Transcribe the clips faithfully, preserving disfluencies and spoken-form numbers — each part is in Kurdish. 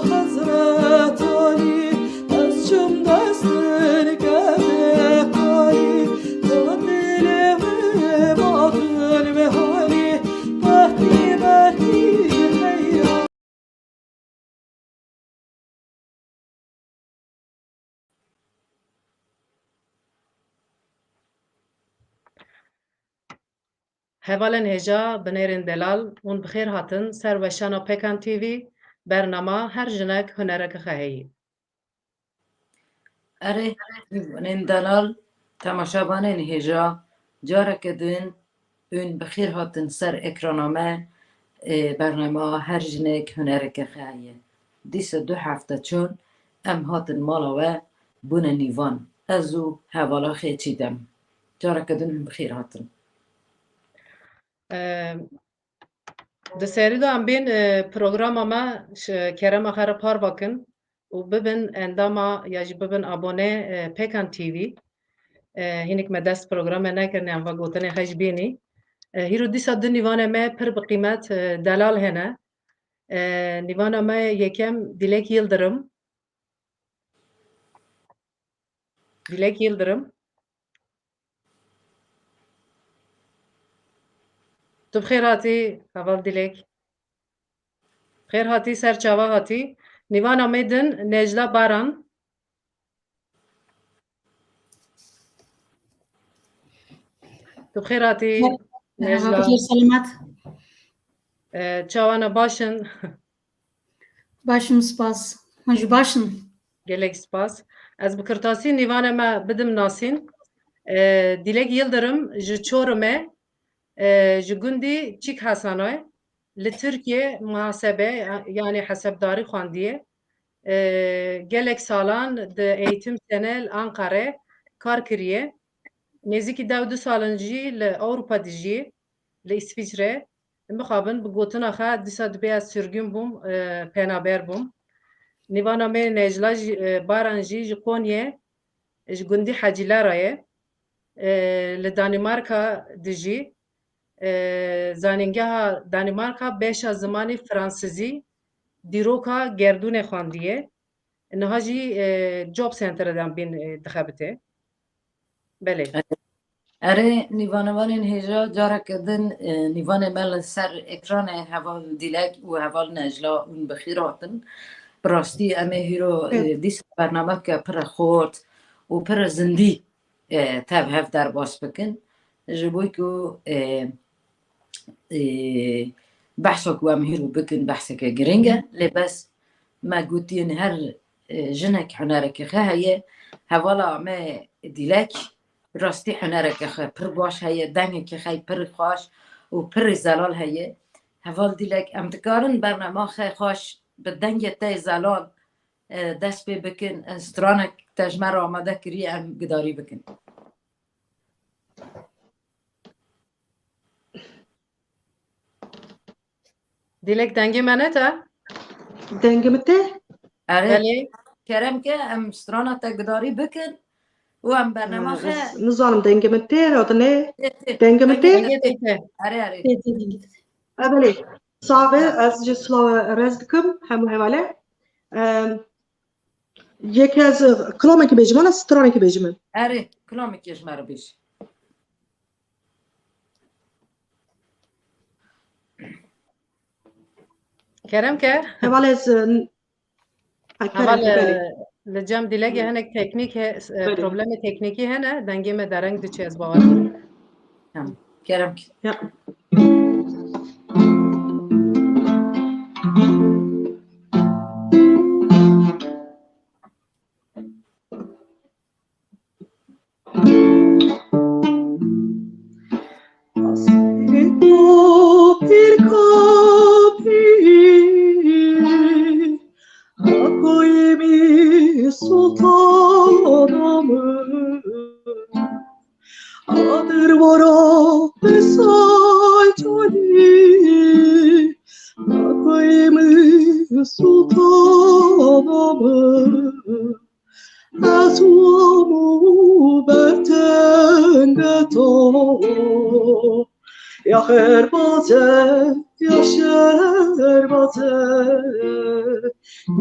Hezret Alî, ez çim destên kevê qalî, dil dilê wê matun ve halî, bertî, bertî heyran. Hevalên hêja, binêrên delal, hûn bi xêr hatin ser weşana Pêkan T V, bernama Her Jinek Hunereke Xwe Heye. Erê, hêvanên delal, temaşevanên hêja, careke din hûn bi xêr hatin ser ekrana me, ê, bernama Her Jinek Hunereke Xwe Heye. Dîsa du hefte çûn, em hatin mala we, bûne nîvan. Ez û hevala xê Çîdem. Careke din hûn bi xêr hatin. Em, di serî de em bên, e, programa me, ş-, kerema xwe re parve kin û bibin endama ya jî bibin abone, e, Pêkan T V. E, hinek me dest programe nekirine, em va gotinê xwe jî bênî. E, hîro dîsa du nîvanê me pir bi qîmet, e, delal hene. E, nîvana me yekem Dilek Yildirim. Dilek Yildirim. Tu bi xêr hatî, heval Dilek. Xêr hatî, ser çava hatî. Nîvana me din Necla Baran. Tu bi xêr hatî, Necla. Bi xêr selamet. E, çawa ne, baş in? Baş im, spas. Hûn jî baş in? Gelek spas. Ez bi kirtasî nîvanê me bidim nasîn. E, Dilek Yildirim ji Çorumê, e, ji gundî Çîk Hesanayê, li Tirkiyê muhasebe, yanî hesebdarî xwendiye. E, gelek salan di Eğitim Senel Ankarê kar kiriye. Nêzîkî dew du salan jî li Ewropa dijî, li Îsvîçre. Mixabin bi gotina xwe dîsa dibê ez sirgûn bûm, e, penaber bûm. Nîvana me Necla jî, e, Baran jî ji Konyê, ji gundî Hecîlerayê, e, li Danîmarka dijî. E, zanîngeha Danîmarka beşa zimanê fransizî, dîroka gerdûnê xwendiye. Niha jî, e, Job Center de em bên, e, dixebite. Belê. Erê, nîvanevanên hêja, careke din, e, nîvanê me li ser ekranê heval Dilek û heval Necla hûn bi xêr hatin. Bi rastî em ê hîro, e, Evet. dîsa bernameke pir xort û pir zindî, e, tev hev derbas bikin. Ji bo ku, e, e, behsa ku em hîro bikin behseke giring e, lê bes me gotiye her, e, jinek hunereke xwe heye. Hevala me Dilek, rastî hunereke xwe pir baş heye, dengeke xwe pir xweş û pir zelal heye. Heval Dilek, em dikarin bernama xwe xweş bi dengê te zelal, e, dest pê bikin, e, stranek te ji me re amade kiriye, em gidarî bikin. Dilek, dengê me ne te? Dengê min tê? Erê. Belê. Kerem ke em strana te gidarî bikin û em bernama xwe. Ez nizanim dengê min tê, radinê. Tê, tê. Dengê min tê? Dengê te tê. Erê, erê. Tê, tê, dengê te tê. E, belê. Sabe, ez ji silav rez dikim, hemû hevale. Em, yek ez kilamekî bêjim, ana stranekî bêjim min. Erê, kilamekî ji me re bêj. Kerem ke. Heval ez, e, ha, kerem, heval, e, belê. Li cem Dilekê hinek teknîk he, e, belê, problemê teknîkî hene, dengê me dereng diçe, ez bawer dikim. Tamam. Kerem ke. Ya. Kapî, kapî, Akoyê min, sultana min, adir vora pesay çolî. Akoyê min, sultana min, ez wamo bertenge to. Ya xêrbaze, ya şerbaze,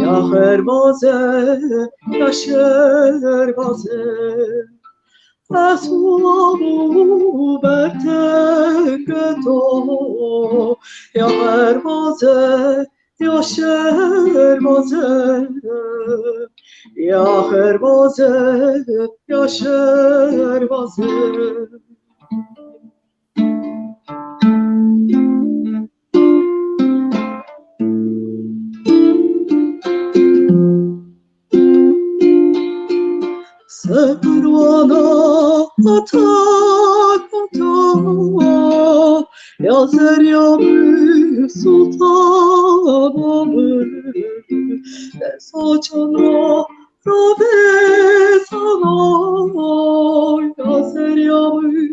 ya xêrbaze, ya şerbaze. Ez û berteke to, ya xêrbaze, ya şerbaze, ya xêrbaze, ya şerbaze. Serwana ata kata, ya zerya min, sultana min, ez açan ra ravêzana, ya zerya min,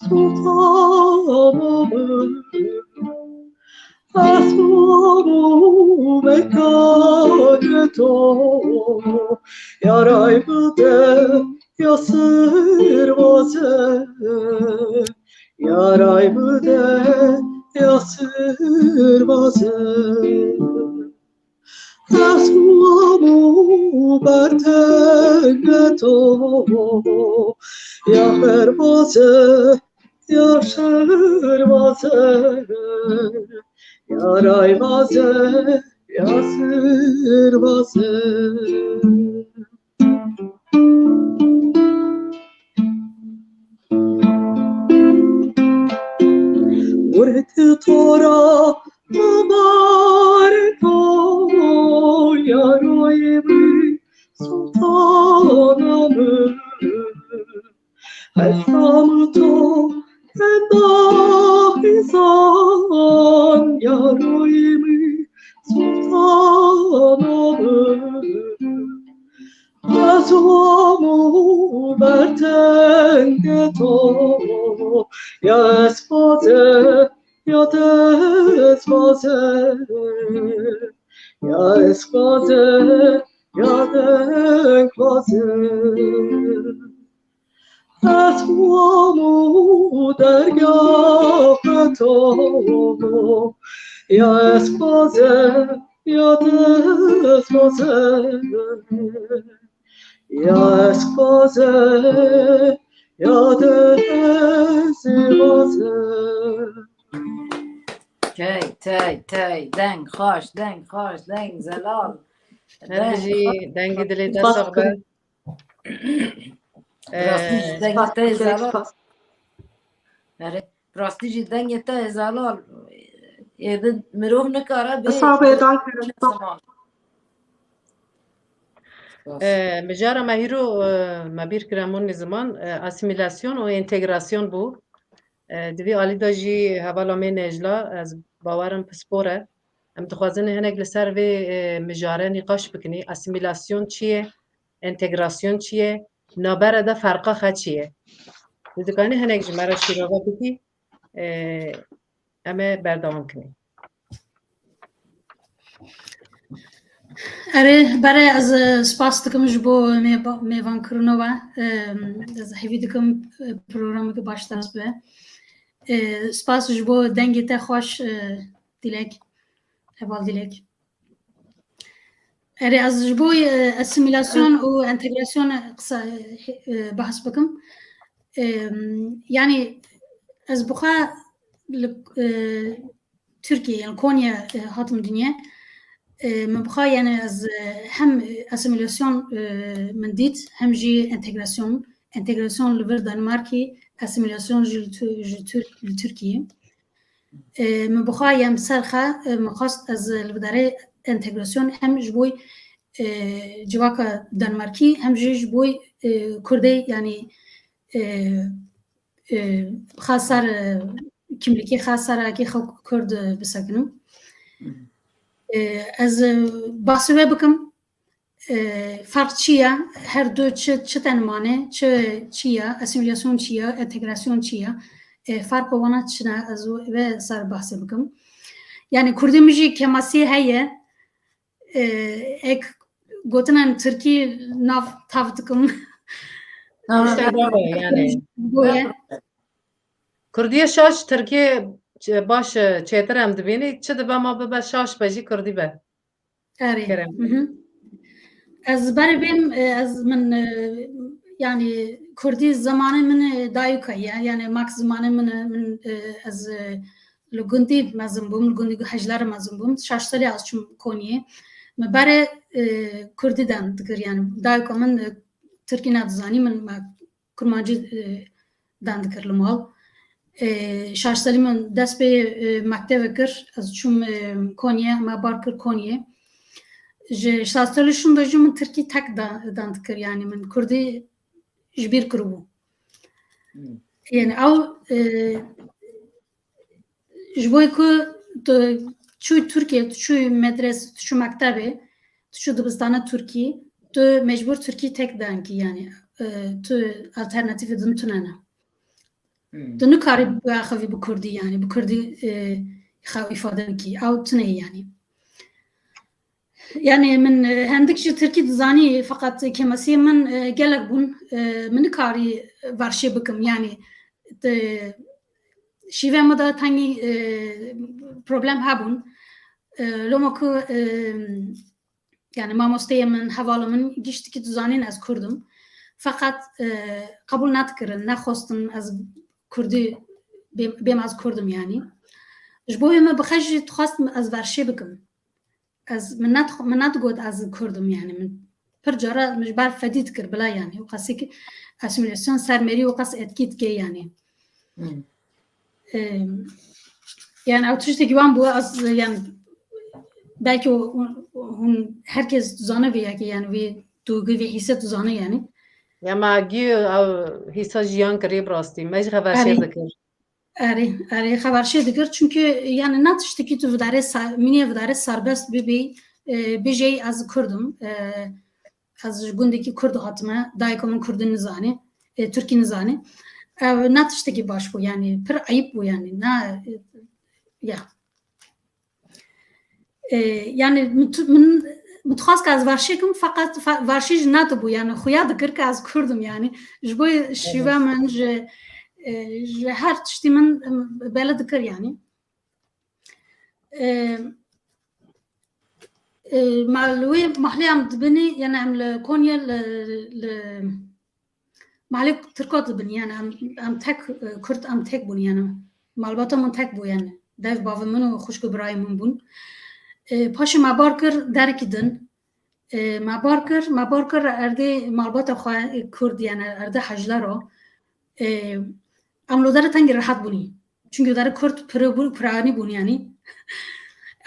sultana min. Ez û mekane to, ya ray bide, ya sirbaze, ya ray bide, ya sirbaze. Ez û bertenge to, ya xêrbaze, ya şerbaze, ya raybaze, ya sirbaze. Wurdi to ra mubarek o, yaroyê min, sultana min. Hesam to henda xizan, yaroyê min, sultana min. Ez û bertenge to, ya esbaze, ya destbaze, ya esbaze, ya dengbaze. Ez û dergah to, ya esbaze, ya destbaze, ya esbaze, ya destbaze. Tey, tey, tey, deng xweş, deng xweş, deng zelal. Her bijî, dengê dilê te sax be. Rastî jî dengê te zelal. Erê, rastî jî dengê te zelal. Êdî mirov nikare bê. Hesabê dan kirin. Spas. E, mijara me hîro, e, me bîr kir hemû nîziman, e, asîmîlasyon û entegrasyon bû. E, di vî alî de jî hevala me Necla, ez bawerim pispor e. Em dixwazin hinek li ser vê, e, mijare nîqaş bikinî. Asîmîlasyon çi ye? Entegrasyon çi ye? Navbera de ferqa xwe çi ye? Tu dikanî hinek ji me re şîrove bikî? E, em ê berdewam kinî. Erê, berê ez, e, spas dikim ji bo mêva-, mêvankirina we. E, ez hêvî dikim, e, programeke baş dest bibe. E, spas ji bo dengê te xweş, e, Dilek. Heval Dilek. Erê, ez ji bo, e, asîmîlasyon û entegrasyon qisa, e, e, behs bikim. E, yanî ez bi xwe li, e, Tirkiye, yanî Konya, e, hatim dinyê. E, min bi xwe, yanî ez, e, hem asîmîlasyon, e, min dît, hem jî entegrasyon. Entegrasyon li vir Danmarkî, asîmîlasyon jî li Tu-, ji Tirk-, li Tirkiyê. E, min bi xwe yem ser xwe, e, min xwest ez li bidarê entegrasyon hem ji bo, e, civaka Danmarkî hem jî ji bo, e, Kurdê, yanî, e, e, xwe ser, e, kimlikê xwe, serekê xwe Kurd, e, bisekinim. E, ez, e, basî wê bikim. E, ferq çi ye? Her du çi, çi tên mane, çi, çi ye? Asîmîlasyon çi ye? Entegrasyon çi ye? E, ferq wana çi ne? Ez wê ser behsê bikim. Yanî Kurdî min jî kemasî heye. E, ek gotinan Tirkî nav tav dikim. Tamam. Tiştek bawe, yanî. Boye. Kurdiyê şaş, Tirkiyê ç-, baş, e, çêtir em dibînî, çi dibe ma bibe şaş be jî Kurdî be. Erê. Kerem. Mhm. Ez berê bêm, e, ez min, e, yani Kurdî zimanê min, e, dayika ye, yani mak zimanê min, e, min, e, ez, e, li gundî mezin bûm, li gundî Hejler mezin bûm. Şaş salî ez çûm Konyê. Me berê, e, Kurdî deng dikir, yani dayika min, e, Tirkî nedizanî, min me Kurmancî, e, deng dikir li mal. E, şaş salî min dest pê, e, mektevê kir, ez çûm, e, Konyê, me bar kir Konyê. Ji şaş salî şûnde jî min Tirkî tek da-, deng dikir, yani min Kurdî ji bîr kiribû. Hmm. Yani ew, e, ji bo ku tu çû Tirkiyê, tu çû medres-, tu çû mektebê, tu çû dibistana Tirkî, tu mecbûr Tirkî tek deng kî, yani, e, tu alternatîfê din tune ne. Hmm. Tu nikarî biaxivî bi Kurdî, yani, bi Kurdî, e, xwe îfade bikî. Ew tune ye, yani. Yani, min, e, hindik jî Tirkî dizanî, feqet kêmasiyê min, e, gelek bûn. E, min nikarî verşê bikim, yani, te-, şîvê min de tengî, e, problem hebûn. E, loma ku, e, yani mamosteyê min, hevalê min giştikî dizanîn ez Kurd im. Feqet, e, qebûl nedikirin, nexwestin ez Kurdî bêm, bêm ez Kurd im yani. Ji bo wê me bi xwe jî dixwest ez verşê bikim. Ez, min ne, min nedigot ez Kurd im yani. Min pir cara min ji ber fedî dikir bila yani. Û qasî ki asîmîlasyon ser mêrî û qas etkî dike yani. Hmm. Em, yani ew tiştekî wan bû, ez, yani belkî hûn, hûn herkes dizane vê yekê yani vê duygu, vê hîse dizane yani. Ya me gî ew hîsa jiyan kirî bi rastî. Me jî xeber Erê. Şêr dikir. Erê, erê, xeber şêr dikir. Çünkü yani ne tiştekî tu vidarê sa-, mînê vidarê serbest bibî, e, bijê ez Kurd im, e, ez ji gundekî Kurd hatime, dayika min Kurdî nizane, e, Tirkî nizane. Ev ne tiştekî baş bû, yani pir eyîb bû, yani ne, e, ya. E, yani min tu-, min, min dixwest ke ez verşê kim, feqet fe-, verşê jî nedibû, yani xuya dikir ke ez Kurd im, yani ji bo şîve Evet. min, ji, e, ji her tiştî min, em, bele dikir, yani. E, e, ma li wê mahlê em dibinî, yani em li Konya li, li mahlê Tirka dibin, yani em, em tek, e, Kurd em tek bûn, yani malbata min tek bû, yani dev bavê min û xwişk û birayê min bûn. E, paşê me bar kir derekî din. E, me bar kir, me bar kir erdê malbata xwe, e, Kurd, yani erdê Hejlera. E, em li dere tengî rehet bûnî. Çünkü dere Kurd pire bûn, piranî bûn yani.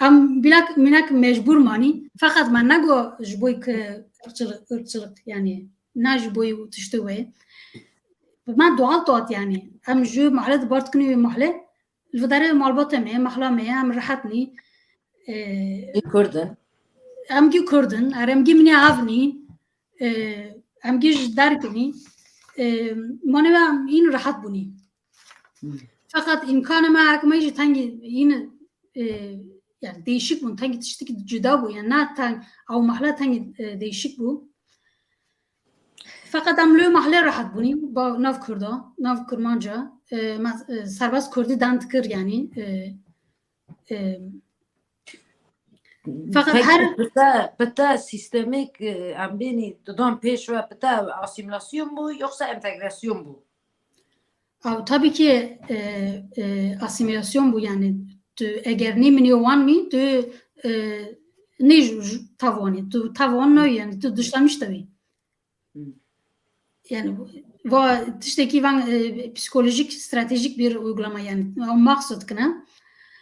Em bilak, minak mecbur manî. Feqet me nego ji bo ki ırkçılık, ırkçılık yani. Ne ji bo tiştê wê. Me doğal dihat yani. Em ji mahle dibar dikin wê mahle. Li dere malbata me, mahla me, em rehet nî. E, Ê Kurd in. Em gî Kurd in, er em gî minê av nî. E, em gî ji derg nî. E, mane em în rehet bûnî. Hmm. Feqet îmkanê me, hek me jî tengî yine, e, yani değişik bûn, tengî tiştekî cuda bû, yani ne teng, ew mahle tengî, e, değişik bû. Feqet em li mahle rehet bûnî, ba nav Kurda, nav Kurmanca, e, me, e, serbest Kurdî deng dikir, yani, e, e, Feqet Peki, her bi te, bi te sîstemêk, e, em bênî didan pêş ve, bi te asîmîlasyon bû, yoksa entegrasyon bû? Ew tabii ki, e, e, asîmîlasyon bû, yani tu eger nê minê wan mî, tu, e, nê ji, ji tev wanî, tu tev wan nayî, yani tu dışlanmış tevî. Hmm. Yani va tiştekî van, e, psikolojik, stratejik bir uygulama yani. O maksud kine.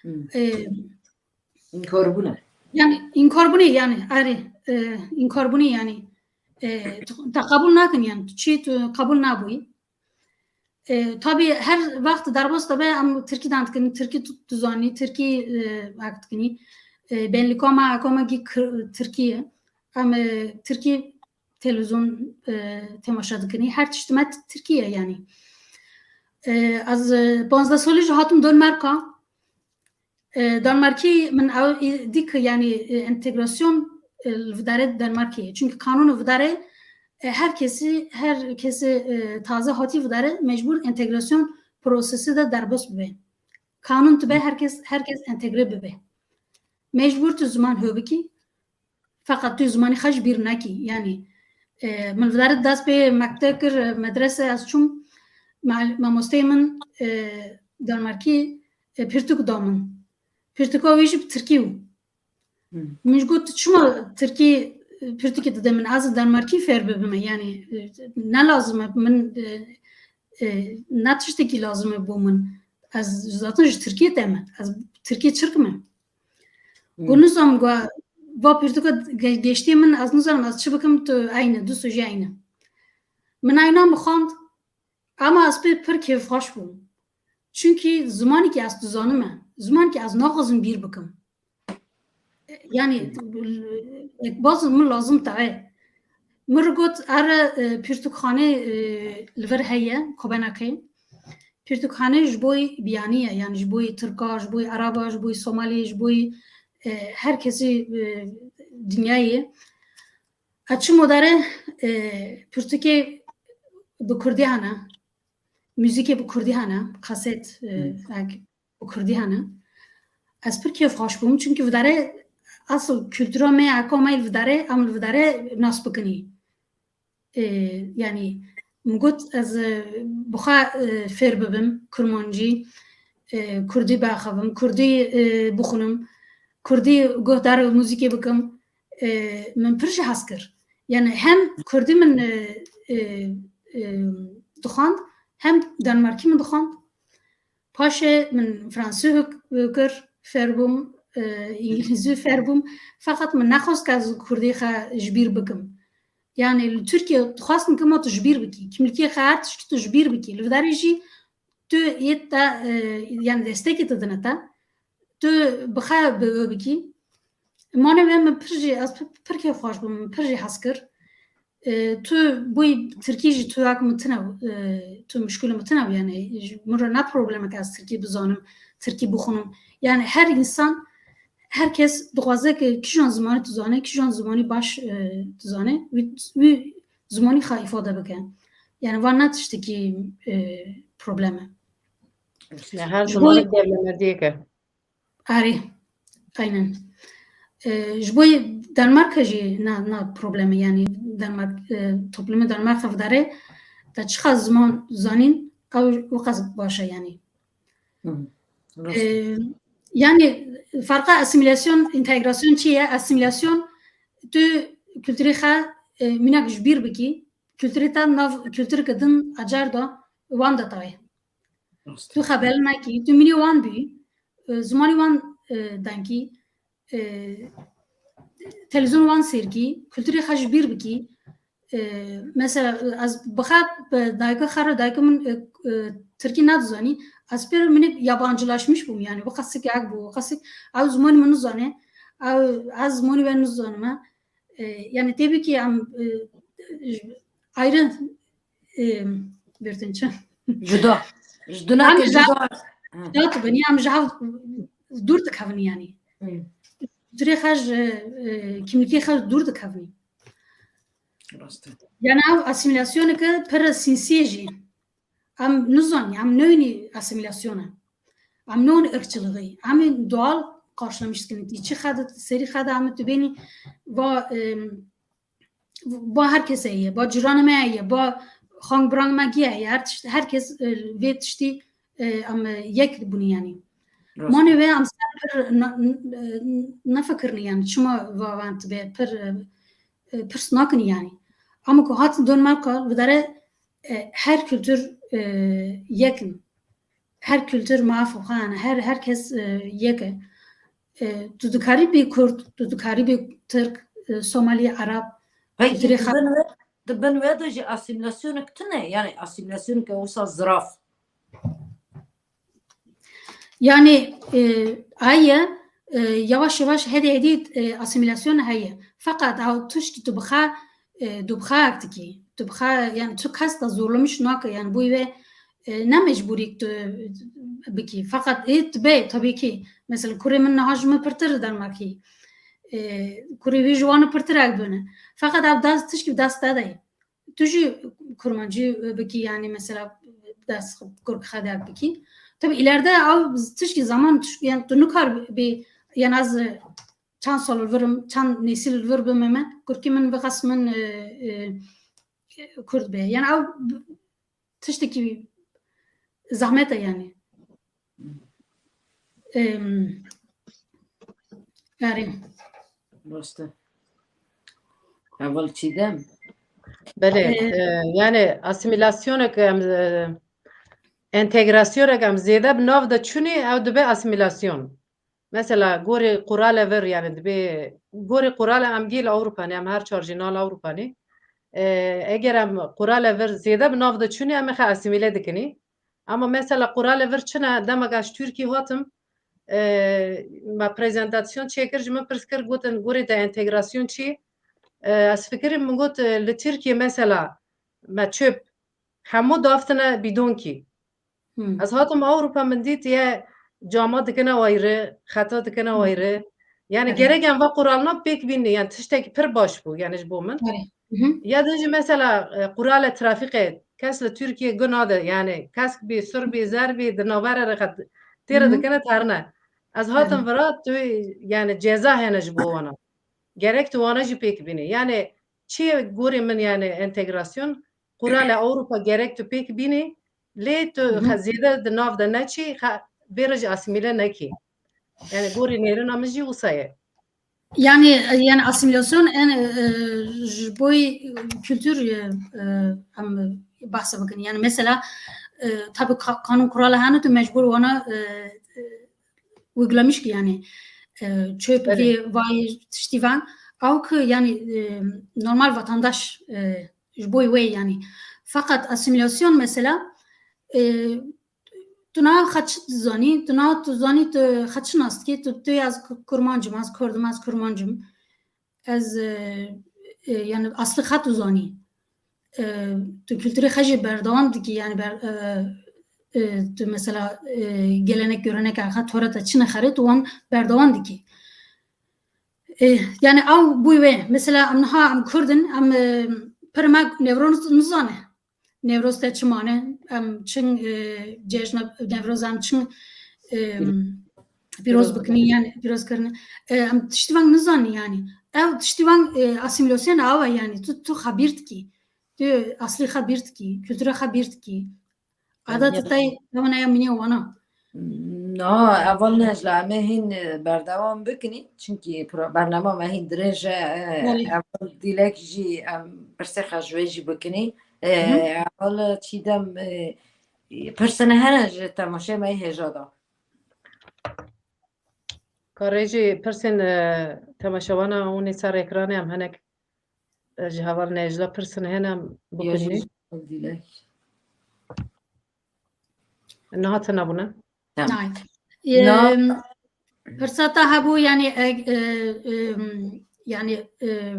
Hmm. E, İnkorbune. Yani inkor bûnê yani, erê, e, inkor bûnê yani, e, tu, te qebûl nakin yani, tu çi tu qebûl nabûyî. E, tabii her wext derbas dibe em Tirkî deng dikin, Tirkî tu, tu zanî, Tirkî, e, ak dikinî. E, benlîka me, eka me gî kir-, Tirkî ye. Em, e, Tirkî televîzyon, e, temaşe dikinî. Her tişt me t-, Tirkî ye yani. E, ez, e, panzdeh salî jî hatim Danmarka. E, Danmarkî min ew î-, dî ki, yani, e, entegrasyon, e, li vidarê Danmarkê ye. Çünkü kanûnê vidarê, e, her kesî, her kesî, e, taze hatî vidarê mecbûr entegrasyon prosesê de derbas bibe. Kanûn dibe herkes, herkes entegre bibe. Mecbûr tu ziman hû bikî, feqet tu zimanê xwe ji bîr nekî. Yanî, e, min vidarê dest pê mekteb kir, e, medrese ez çûm, ma-, mamosteyê min, e, Danmarkî, e, pirtûk da min. Pirtûka wî jî bi tirkî bû. Hmm. Min ji got, "Tu çima tirkî, e, pirtûkê dide min? Ez li Danmarkî fêr bibime. Yanî, e, ne lazim e min, e, e, ne tiştekî lazim e bo min. Ez zaten ji Tirkiyê te me. Ez tirkî çirk me." Hmm. Got, "Nizam, got, va pirtûka ge-, geştiye min, ez nizanim ez çi bikim, tu eyne, du sojî eyne." Min eyna min xwend, ama ez pê pir kêfxweş bûm. Çunkî zimanekî ez dizanim e, zimanekî ez naxwazim bîr bikim. Yanî, ekbaz min lazim te. Min re got, ere, e, pirtûkxanê, e, li vir heye, Kopenhagê. Pirtûkxane ji bo biyanî ye, yanî ji bo Tirka, ji bo Ereba, ji bo Somalî, ji bo, e, her kesî, e, dinyayê. Ez çûm odarê, e, pirtûkê bi kurdî hene, muzîkê bi kurdî hene, kaset, e, Hmm. ek, bi kurdî hene. Ez pir kêfxweş bûm, çunkî vidarê asl kultura me, eka me li vidarê, em li vidarê nas bikinî. E, yanî, min got, ez, e, bi xwe, e, fêr bibim, kurmancî, e, kurdî biaxivim, kurdî, e, bixwînim, kurdî guhdar muzîkê bikim, e, min pir jî hez kir. Yanî, hem kurdî min, e, e, e, dixwend, hem danmarkî min dixwend. Paşê min fransî huk-, kir, fêr bûm, e, îngilîzî fêr bûm. Feqet min nexwest ke ez kurdî xwe ji bîr bikim. Yanî li Tirkiye dixwastin ke ma tu ji bîr bikî. Kimlikê xwe her tiştî tu ji bîr bikî. Li vidarê jî tu yê te, e, yanî destekê tu dine te. Tu bi xwe bi wê bikî. Mane wê min pir jî, ez pir, pir kêfxweş bûm, min pir jî hez kir. E, tu bûyî tirkî jî tu wek min tine, e, tu muşkilê min tine, yanî ji min re ne problemek ez tirkî bizanim, tirkî bixwînim. Yanî her însan, her kes dixwaze ke kîjan zimanî tu zane, kîjan zimanî baş, e, tu zane, wî, wî zimanî xwe îfade bike. Yanî van ne tiştekî, e, problem e. Her zimanî gerlemendiyek e. Erê, aynen. E, ji bo Danmarka jî na, na probleme, yanî Danmark, e, toplumê Danmarka vidarê, te çiqas ziman zanîn, ew wiqas baş e, yanî. Hı, rast. E, yanî ferqa asimilasyon, entegrasyon çi ye? Asimilasyon, tu kulturê xwe, e, mînak ji bîr bikî, kulturê te nav kultureke din ecar da, wan de tayê. Rast. Tu xebel nekî, tu mînê wan bî, e, zimanê wan, e, denkî, e, televîzyon wan sêr kî, kulturê xwe ji bîr bikî. E, mesela, ez bi xwe, bi dayika xwe re, dayika min, e, e, tirkî nadizanî, ez pêr minik yabancılaşmış bûm, yanî, bu qasik ek bû, bu qasik, ew zimanê min nizane, ew, ez zimanê we nizanime. E, yanî, tê bikî em, e, ayrı, e, bertin çi? Cuda. Ji duna Em ke ji cuda. Ha. Cuda dibin, em ji hev dûr dikevin, yanî. Hı. Dûrê xwe ji, e, kimlikê xwe dûr dikevin. Rast e. Yanî ev asîmîlasyoneke pir sinsî ye jî. Em nizanî, em neyînî asîmîlasyon e. Em neyînî irkçiliğî. Em ê doğal karşılamış dikin. Tî çi xwe de, serî xwe de em ê tu bênî va, em, ba her kes heye, ba cîranê me heye, ba xang birang me giya heye, her tişt-, her kes, e, vê tiştî, e, em, e, yek bûne yanî. Rast. Manê wê em ser pir na-, n-, e, nefikirine yanî, çima va van tibe pir, e, e, pirs nakin yanî. Ama ku hatin Danimarka, bi dere, e, her kultur, e, yek in. Her kultur maf û xwe hene, her, her kes, e, yek e. E, tu dikarî bî Kurd, tu dikarî bî Tirk, e, Somalî, Ereb, Peki, kulturê di xwe bin wê, di bin wê de jî asîmîlasyonek tune, yanî asîmîlasyonek e wisa ziraf. Yanî, e, heye, e, yavaş yavaş hedî hedî, e, asîmîlasyon heye. Feqet ew tiştî tu bi xwe, e, tu bi xwe ek dikî. Tu bi xwe, yanî tu kes te zorlamiş nake, yanî bûyî wê, e, ne mecbûrî tu bikî. Feqet ê tu bê, tabii ki. Mesela kurê min niha ji min pirtir Danmarkî. E, kurê wî ji wan pirtir ek bûne. Feqet ev dest, tişkî bi dest te de ye. Tu jî kurmancî bikî, yanî mesela ders kurkî xwe derg bikî. Tabii ileride ew tişkî zaman, tişkî, yani tu nikar bî, yani ez çend sal li vir im, çend nesîl li vir bime me, kurkî min bixas min, e, e, kurd be. Yani ew tiştekî zehmet e yani. Em, Erê. Rast e. Heval Çiğdem. Belê, e, yani asîmîlasyonek em, e, entegrasyonek em zêde bi nav de çûnî, ew dibe asîmîlasyon. Mesela gorê qurale vir, yani dibe gorê qurale em gî li Ewropa ne, em her çar jî nal Ewropa ne. E, eger em qurale vir zêde bi nav de çûnî, em ê xwe asîmîle dikinî. Ama mesela qurale vir çi ne, demek ez ji Tirkî hatim, e, me prezentasyon çêkir, ji min pirs kir, gotin gorê te entegrasyon çi? E, ez fikirim min got, e, li Tirkiye mesela me çöp hemû daftine bîdonkî. Hmm. Ez hatim Ewropa, min dît ye cama dikine wayre, xeta dikine wayre. Yani gerek em va quralna pêk bîne, yani tiştekî pir baş bû, yani ji bo min. Ya din jî mesela, e, qurale trafîqê kes li Tirkiye gunade, yani kesk bî, sur bî, zer bî, di navbera re xet têre dikine terine. Ez hatim vira tu, yani ceza hene ji bo wana. Gerek tu wana jî pêk bîne. Yani çi gorê min, yani entegrasyon, qurale Ewropa gerek tu pêk bîne, lê tu zêde di nav de neçî, vê re jî asîmîle nekî. Yani gorî nêrîna min jî wisa ye. Yani, yani asîmîlasyon en, e, ji bo kultur, e, e, em behsa bikin. Yani mesela, e, tabi ka-, kanun kurala hene tu mecbur wana, e, e, uygulamış ki yani, e, çöp vê vay tiştî van. Ew ki yani, e, normal vatandaş, e, ji bo wê yani. Fakat asîmîlasyon mesela, e, tu niha xwe çi dizanî, tu niha tu zanî tu xwe çi nas dikî, tu, tu yê ez ku-, kurmanc im, ez kurd im, ez kurmanc im. Ez, e, e, yani aslî xwe tu zanî. E, tu kulturê xwe jî berdewam dikî, yani ber-, e, e, tu mesela, e, gelenek göreneka xwe, toreta çi ne xerê, tu wan berdewam dikî. E, yani ew bûy wê. Mesela em niha em kurd in, em, e, pir me Newroz nizane. Newroz te çi mane? Em çin, e, cejna Newroz em çin, e, pîroz bikinî, yani pîroz kirine. E, em tiştî veng nizanî yani. Ew tiştî veng, e, asîmîlasyon awa yani. Tu, tu xebîr dikî. Tu aslî xebîr dikî. Kultura xebîr dikî. Adet te ew ne ya mîne wana. Na, eval Necla, em ê hîn, e, berdewam bikinî, çimkî pro-, bernama me hîn dirêj e, e, eval Dîlek jî em pirsê xwe ji wê jî bikinî. E, eval Çîdem, e, pirsine hene ji temaşê me yê hêja de. Karê jî pirsên, e, temaşewana hûn ê ser ekranê em hinek, e, ji heval Necla pirsine hene em bikunî. Dîlek. Niha tune bûne. Tamam. Nay. Na- Em, Pirsa te hebû, yani, e, e, em, yani, e,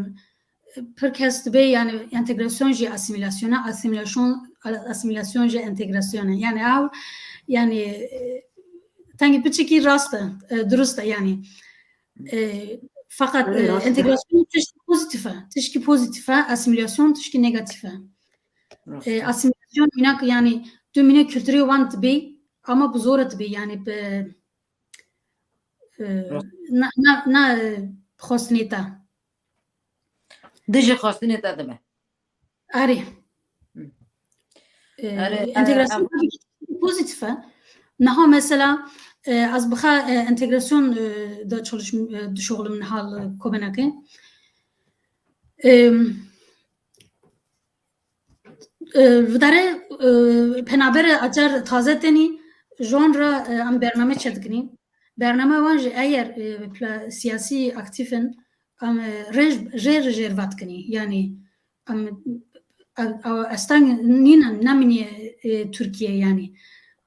pir kes dibe, yani entegrasyon jî asîmîlasyon e, asîmîlasyon, asîmîlasyon jî entegrasyon e. Yani ew, yani, e, tengî piçekî rast e, e, dirust e yani. E, fakat, e, entegrasyon tişkî pozîtîf e, tişkî pozîtîf e, asîmîlasyon tişkî negatîf e. E, asîmîlasyon mînak, yani tu mîne kulturê wan dibî, ama bi zor e dibî, yani bi, e, na, na, na, e, xwestinê te. Dijî xwestinê te dibe. Erê. E, entegrasyon tabii ki pozîtîf e. Niha mesela, e, ez bixa, e, entegrasyon, e, da çalışm, e, dişoxlim niha li Kopenhagê. E, Li derê, e, penaberê acar taze tenî, ji wan re, e, em bername çêdikinî. Bername wan jî eger, e, pla-, siyasî aktîf in, em, e, rêj, jêr, jêr vedikinî. Yanî em, e, e, esteng nînin, nemînî, e, Tirkiye yanî.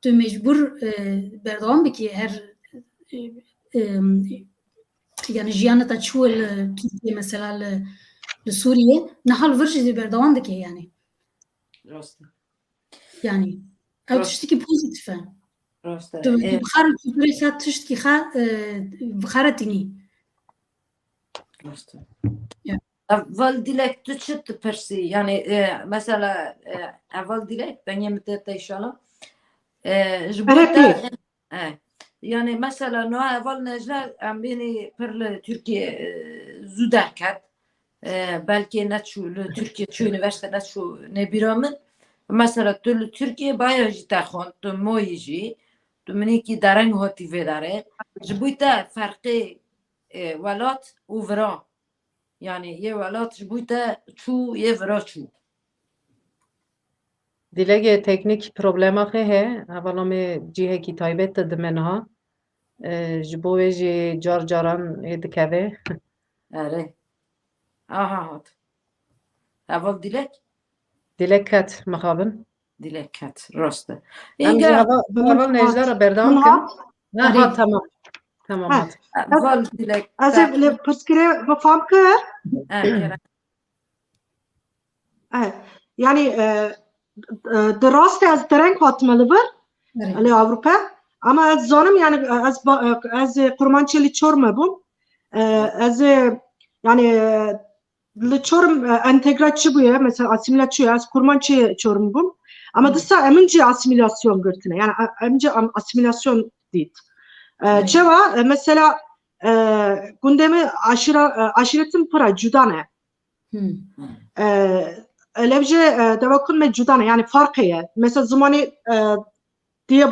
Tu mecbûr, e, berdewam bikî her, e, e, yani jiyana te çû li Tirkiye mesela li, li Sûriye, niha li vir jî berdewam dike yani. Rast e. Yani ew tiştekî pozîtîf e. Rast e. Tu, tu bixare kulturê xwe tiştekî xwe, e, bixare tînî. Rast e. Ya. Eval Dilek, tu çi dipirsî? Yani, e, mesela, e, Eval Dilek, dengê min tê te inşallah. E, ji bo te, e, yani mesela niha heval Necla em bênî pir li Tirkiye, e, zû derket. E, belkê neçû li Tirkiye, çû unîversîte neçû nebîra min. Mesela tu li Tirkiye baya jî te xwend, tu moyî jî, tu minekî dereng hatî vê derê. Ji bo te ferqê, e, welat û vira. Yani yê welat ji bo te çû, yê vira çû. Dilekê teknîk problema xê heye. Hevala me cihekî taybet de dime niha. E, ji bo wê jî car caran ê dikeve. Erê. Aha hat. Heval Dilek? Dilek ket mixabin. Dilek ket, rast e. Em jî heva, heval Necla re berdewam kin. Ha, ha, tamam. Tamam, ha, hat. Heval Dilek. Ez ê li pirsgirê bi fam kir. E, gerek. E, yani, e, e, di rastê ez dereng hatime li vir, li Ewropa. Ama ez zanim, yani, e, ez ba-, e, ez, e, Kurmançê li Çorumê bûm. E, ez, e, yani, e, li Çorum, e, entegre çi bûye, mesela asîmîle çi ye, ez Kurmançê Çorum bûm. Ama disa em jî asîmîlasyon girtine. Yani, e, em jî am-, asîmîlasyon dît. E, çewa, e, mesela, e, gundê me aşîra-, e, aşîretin pira cuda ne. Hmm. E, lewje, e, deva kin me cuda ne, yani farq heye. Mesela zimanê, e, diye,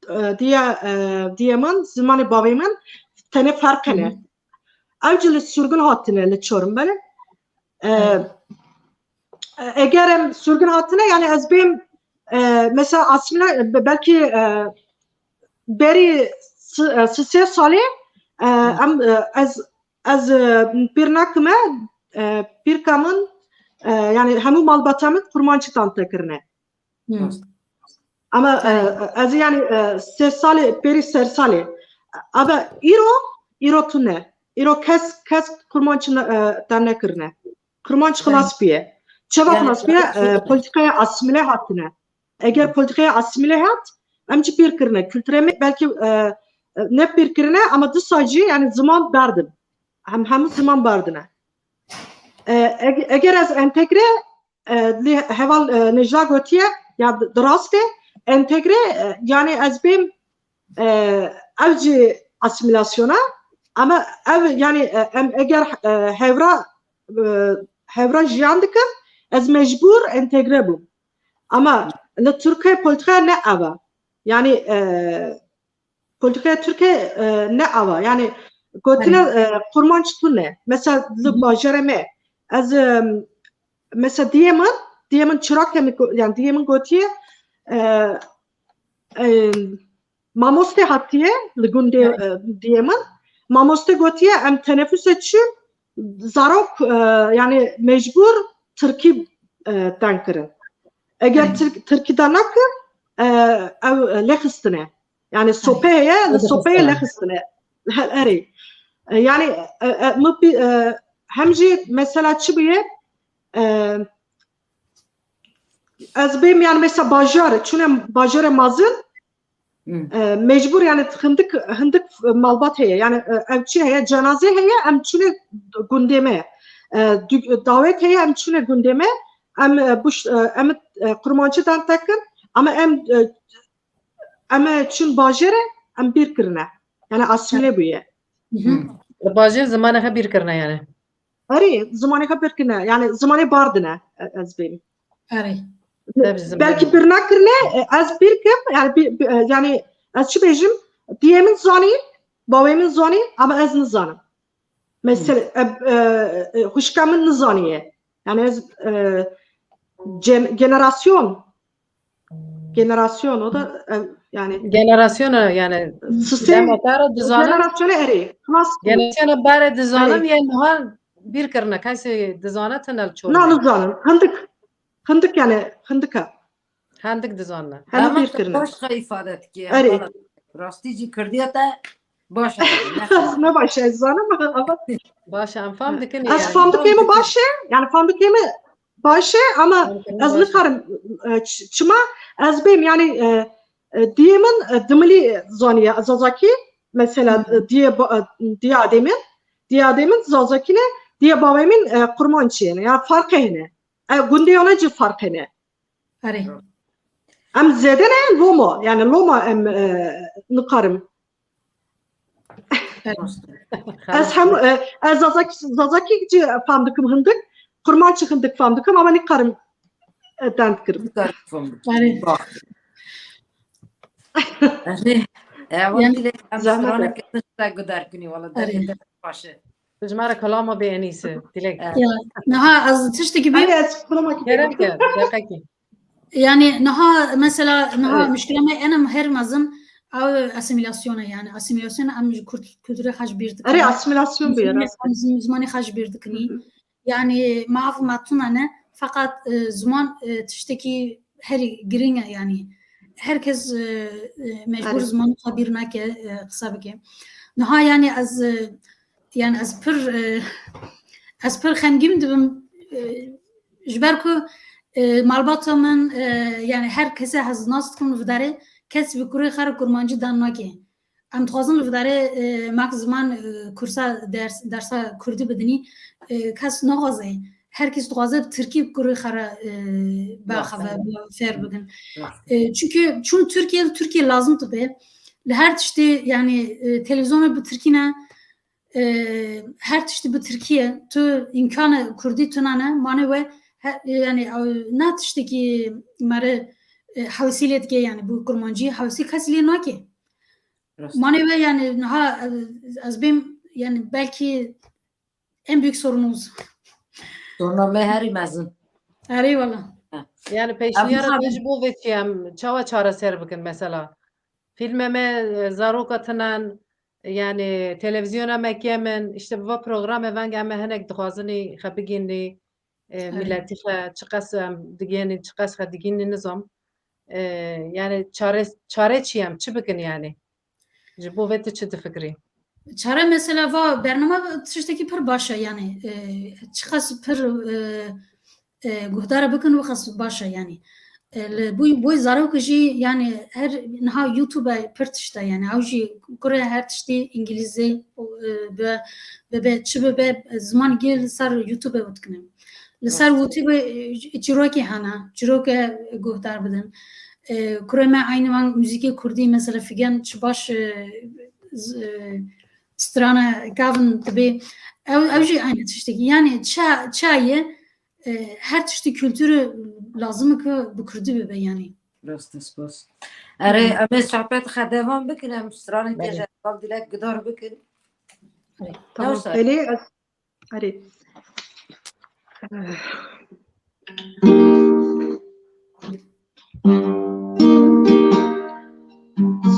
e, diye, e, diye min, zimanê bavê min tenê farq hene. Hmm. Ew jî li sürgün hatine li Çorum, belê. E, e, eger em sürgün hatine, yani ez bêm, e, mesela asîmîle, be-, belkî, e, berî si-, e, si sê salê, e, em, e, ez, ez, e, pîr nakime, e, pîrka min, e, yani hemû malbata min Kurmançî tente kirine. Hmm. Ama, e, ez yani, e, sê salê, berî ser salê. Ama îro, îro tune. Îro kes, kes Kurmançî ne-, e, te nekirine. Kurmanc xilas bûye. Çeva xilas bûye? E, polîtîkaya asîmîle hatine. Eger polîtîkaya asîmîle hat, em jî pîr kirine. Kulturê me belkî, e, e, ne pîr kirine, ama disa jî, yani, ziman berdin. Hem, hemû ziman berdine. E, eg-, eger ez entegre, e, lê heval, e, Necla gotiye, ya di, di rastê entegre, e, yani ez bêm, e, ev jî asîmîlasyona, ama ev, yani, e, em eger, e, hevra, e, hevra jiyan dikim, ez mecbûr entegre bûm. Ama li Tirkiye polîtîka ne ev e. Yani, e, polîtîkaya Tirkiye, e, ne ava. Yani gotine, e, Kurmanc tune. Mesela li bajarê me. Ez, e, mesela diyê min, diyê min çira ke min go-, yani diyê min gotiye, e, e, mamoste hatiye li gundê, e, diyê min. Mamoste gotiye em tenefuse çin zarok, e, yani mecbur Tirkî, e, ten kirin. Eger Tirk-, Tirkî de nakin, e, ew, e, lêxistine. Yani sope heye, li sopeyê lêxistine. He, erê. E, yani, e, e, min pî-, e, hem jî mesela çi bûye? E, ez bêm yani mesela bajar, çûne bajarê mazin, e, mecbur yani hindik, hindik malbat heye. Yani, e, ev çi heye, cenaze heye, em çûne gundê me. E, dü-, dawet heye, em çûne gundê me. Em, e, buş-, e, em, e, Kurmançî dan tekin, ama em, e, em, e, çûn bajarê, em bîr kirine. Yani asîmîle bûye. Li bajarê zimanê xwe bîr kirine yani. Erê, zimanê xwe bîr kirine. Yani zimanê bardine, e, ez bêm. Erê. Tabii zimanê. Belkî bîr nakirine, e, ez bîr kim, yani bî-, bî-, e, yani ez çi bêjim? Diyê min zanî, bawê min zanî, ama ez nizanim. Mesela, e, e, e, xwişka min nizaniye. Yani ez, e, gen-, generasyon, generasyon o da, e, yani generasyona yani sistem, dema te re dizanin. Generasyona erê, xilas bû. Generasyona bare dizanin, erê, yani niha bîr kirine, kesê dizane tine li çor. Na, nizanin. Hindik, hindik yani, hindika. Hindik dizanine. Hene bîr kirine. Baş xwe îfade dike. Erê. Rastî jî kirdiye te baş e. Ne baş e, ez zanim ama. Baş e, em fam dikin. Ez fam dikêm baş e, yani fam dikêm baş e, ama ez nikarim, e, ç-, çima ez bêm, yani, e, e, diyê min, e, dimilî zaniye Zazakî, mesela, e, diyê ba-, e, diyê adê min, diyê adê min Zazakî ne, diyê bavê min, e, Kurmançî ne. Yani farqê hene. E, gundê wana jî farq hene. Erê. Em zêde ne, loma, yani loma em, e, nikarim. Ez hem, e, ez Zazak-, Zazakî jî fam dikim hindik, Kurmançî hindik fam dikim, ama nikarim, e, deng kirim. Nikarim fam dikim. Erê. Erê. Ewa dilek em straneke tiştek guder kinî, wala derê te baş e. Ji me re kelama bê Enîse, dilek. Ya, niha ez tiştekî bê. Erê, ez kelama ki. Gerek e, deqekî. Yani niha mesela niha muşkila me enem her mezin ew asimilasyon e yani. Asimilasyon em ji kurt-, kulturê xwe ji bîr dikin. Erê, asimilasyon bûye, rast e. Em zim-, zimanê xwe ji bîr dikinî. Hı hı. Yani maf me tune ne, feqet, e, ziman, e, tiştekî herî giring e yani. Her kes, e, e, mecbur zimanê xwe bîr nake, e, qise bike. Niha yani ez, e, yani ez pir, e, ez pir xemgîn dibim, e, ji ber ku, e, malbata min, e, yani her kese ez nas dikim li vê derê, kes bi kurê xwe re kurmancî dan nake. Em dixwazin li vê derê, e, mak ziman, e, kursa ders, dersa kurdî bidinî, e, kes naxwaze. Her kes dixwaze bi tirkî kurê xwe re, e, biaxive, fêr bikin. E, çünkü çûn Tirkiye, li Tirkiye lazim dibe. Li her tiştê, yani, e, televîzyonê bi tirkî ne, e, her tiştî bi tirkî ye. Tu îmkanê kurdî tune ne, mane we he-, yani, e, ne tiştekî mere, e, hewsî lê dike, yani, bi kurmancî hewsî kes lê nake. Rast. Mane we, yani, niha, e, ez bêm, yani, belkî en büyük sorunumuz. Soruna me herî mezin. Erê wala. Ha. Yani, pêşniyara te ji bo vê çi ye, em çawa çareser bikin mesela? Fîlmê me, e, zaroka tinen, yani televîzyona me kêm in, işte bi va programê veng em hinek dixwazinî xwe bigînî, e, miletî xwe çiqas em digihînî, çiqas xwe digînî nizam. E, yani çare, çare çi em, çi bikin yani? Ji bo vê tu çi difikirî? Çare mesela va bername tiştekî pir baş e yani, e, çiqas pir, e, e, guhdar bikin, wexas baş e, yani. E, li bo, bo zarok jî, yani, her niha YouTube pir tişt e, yani, ew jî kurê her tiştî îngilîzî, e, be, be, be, çi bibe, ziman gê li ser YouTube û dikine. Li ser YouTube, e, çîrokê hene, çîroke guhdar bidin. E, kurê me aynı van muzîkê kurdî, mesela, Figen çi baş, e, z-, e, strana gavin dibê. Ew, ew jî aynı tiştekî. Yani, ça-, çaye, e, her tiştî kulturî lazim e ku bi kurdî bibe yani. Rast e, spas. Erê, em ê sohbet xwe devam bikin, em stranên te ji Heval Dilek gudar bikin. Erê. Tamam. Belê, ez, erê.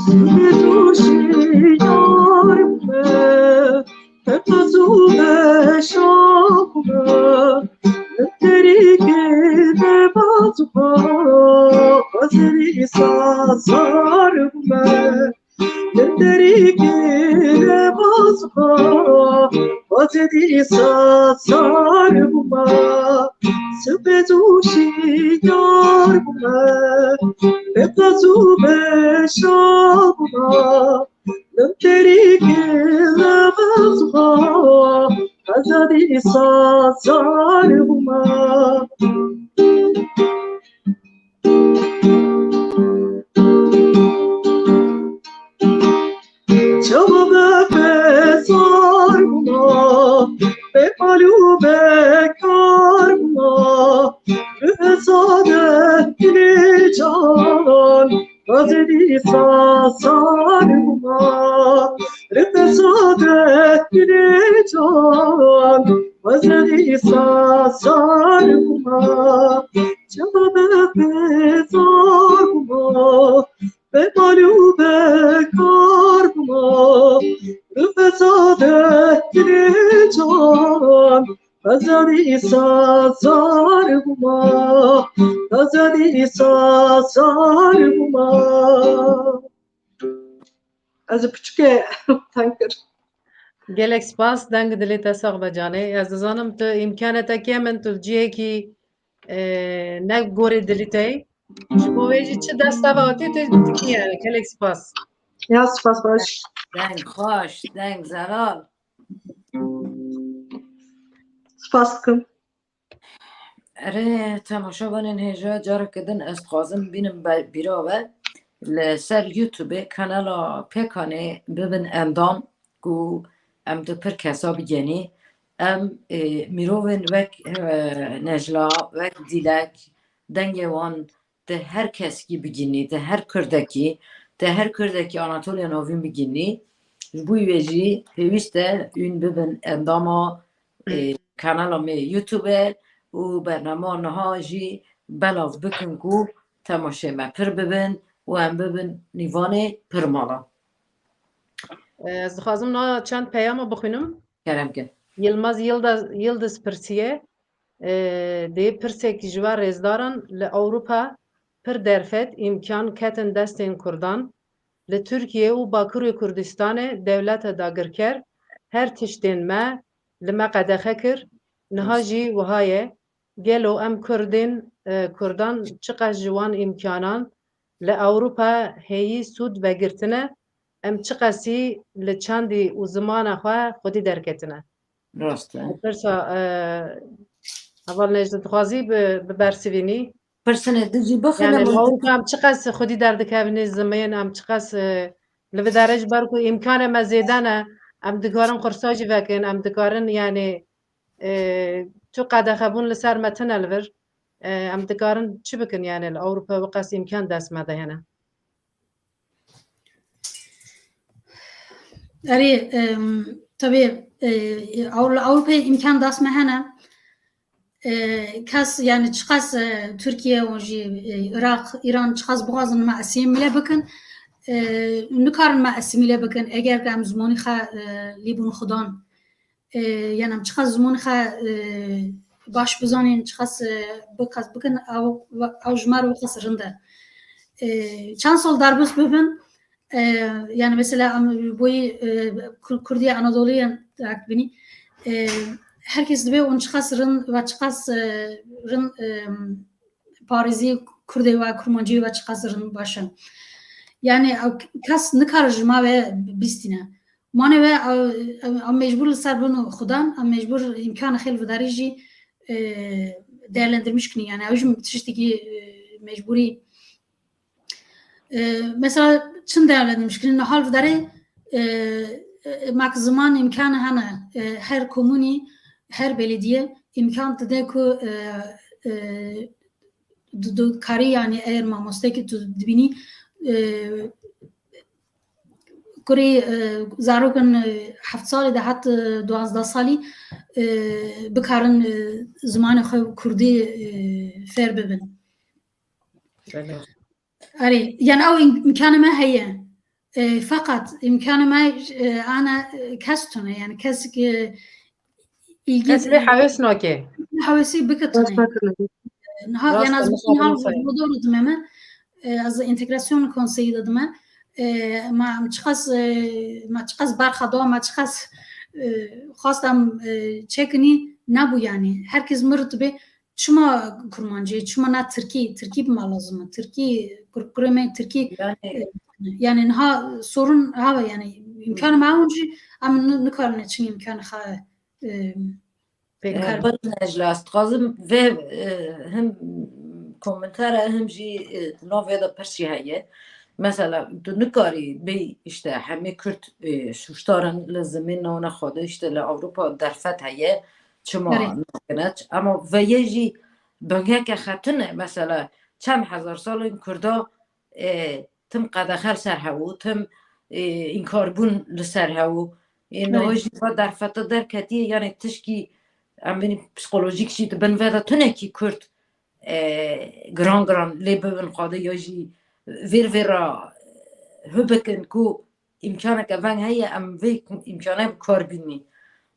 Sibê tu şiyar bûme, heta zû beşa bûme, li terîkê nebaz bûme, xwezirî sazar bûme, li terîkê nebaz bûme, xwezirî sazar bûme. Sibê zû şiyar bûme, heta zû beşa bûme, li terîkê nebaz bûme, xwezirî sazar bûme. Çawa be bezar bûma, be mal û be kar bûma, bi hezade dilê can, xwezirî sazar bûma, bi hezade dilê can, xwezirî sazar bûma. Çawa be bezar bûma, be mal û be kar bûma, bi hezade dilê can, xwezirî sazar bûma, xwezirî sazar bûma. Ez ê piçike teng kir. Gelek spas, deng dilê te sax be canê. Ez dizanim tu îmkanê te kêm in, tu li cihekî, e, ne gorê dilî te yî. Ji bo vê jî çi dest te ve hatî tu dikî yani. Gelek spas. Ya spas baş. Deng xweş, deng zelal. Spas dikim. Erê, temaşevanên hêja, careke din ez dixwazim bînim be-, bîra we. Li ser YouTubeê kanala Pêkanê bibin endam, ku em di pir kesa bigenî. Em, e, mirovên wek, e, Necla, wek Dîlek, dengê wan di her kesekî bigînî, di her Kurdekî, di her Kurdekî Anatoliya Navîn bigînî. Ji bo wê jî pêwîst e hûn bibin endama, e, kanala me YouTube û bernama niha jî belav bikin ku temaşê me pir bibin û em bibin nîvanê pir mala. Ez dixwazim niha çend peyama bixwînim. Kerem kin. Yilmaz Yildiz, Yildiz pirsiye. E, dê pirsek ji we rêzdaran: li Ewropa pir derfet, îmkan ketin destên Kurdan. Li Tirkiye û Bakurê Kurdistanê dewleta dagirker her tiştên me li me qedexe kir. Niha Rast. jî wiha ye. Gelo em Kurdên, e, Kurdan çiqas ji wan îmkanan li Ewropa heyî sûd vegirtine, em çiqasî li çandî û zimana xwe xwedî derketine? Rast e. Pirsa, e, heval Necdet, dixwazî bi, bi bersivînî? Pirsinê din jî bixwîne. Yani, li Ewropa em çiqas xwedî derdikevînê zimên, em çiqas, e, li vê derê ji ber ku îmkanê me zêde ne, em dikarin qursa jî vekin, em dikarin, yani, e, tu qedexebûn li ser me tine li vir. E, em dikarin çi bikin, yani, li Ewropa wiqas îmkan dest me de hene? Erê, em, tabii, e, Ew-, li Ewropayê îmkan dest me hene. E, kes, yani, çiqas, e, Tirkiye û jî, e, Iraq, Îran çiqas bixwazin me asîmîle bikin, e, nikarin me asîmîle bikin, eger ku em zimanî xwe, e, lîbûn xudan. E, yani, em çiqas zimanî xwe, e, baş bizanîn, çiqas, e, biqas bikin, ew, ew ji me re wiqas rind e. E, çend sal derbas bibin, e, yani, mesela, em ji bo yî, e, Kur-, Kurdî Anadolî yên direkt bînî, e, her kes dibê hûn çiqas rind ve çiqas, e, rind, e, parêzî Kurdê ve, Kurmancî ve çiqas rind baş e. Yani, ew kes nikare ji me ve bistîne. Mane ve, ew, ew, ew mecbûr li ser bin xudan, ew mecbûr îmkanê xêl vidarî jî, e, değerlendirmiş kinî. Yani, ew jî tiştekî, e, mecbûrî. E, mesela, çin değerlendirmiş kinî, niha li vidarê, e, e, mak ziman îmkanê hene, e, her komûnî, her belediye îmkan dide ku, e, e, du, du karî, yani, eger mamostekî tu dibînî, e, kurê, e, zarokin, e, heft salî de hat, e, duwazdeh salî, e, bikarin, e, zimanê xwe kurdî, e, fêr bibin. Belê. Erê, yani ew im-, îmkanê me heye. E, feqet îmkanê me, e, ana, e, kes tune, yani kes ki ilgi Kes lê hewes nake. Hewesî bike tune. Niha, Rast yani, e, ez niha niha dime me, e, ez entegrasyon konseyî de dime. E, ma, em çiqas, e, ma çiqas berxa da, ma çiqas, e, xwast em, e, çekinî nebû yani. Herkes mir dibe, çima kurmancî, çima ne tirkî, tirkî bime lazim e. Tirkî, kur-, kurê me tirkî, Yani e, yani niha sorun hava yani. İmkanê me hûn jî em ni-, nikarine çin îmkanê xwe, e, Pêk. E, Baş Necla, ez dixwazim vê, e, him komentara, him jî, e, di nav vê de pirsî heye. Mesela, tu nikarî bêyî, işte, hemî Kurd, e, sûcdar in li zimên navne xwe de, işte, li Ewropa derfet heye, çima Erê. nakine? Ama veye jî bingeke xetin e, mesela, çend hezar sal in Kurda, e, tim qedexe li ser hew û tim, e, înkarbûn li ser hew û, e, niha Erê. jî va derfete derketiye, yani tişkî, em bênî psîkolojîk jî di bin ve de tunekî Kurd, e, giran giran lê bibin xwedê ya jî vêr vêr re hû bikin ku îmkaneke veng heye, em vê îmkane bi kar bînî.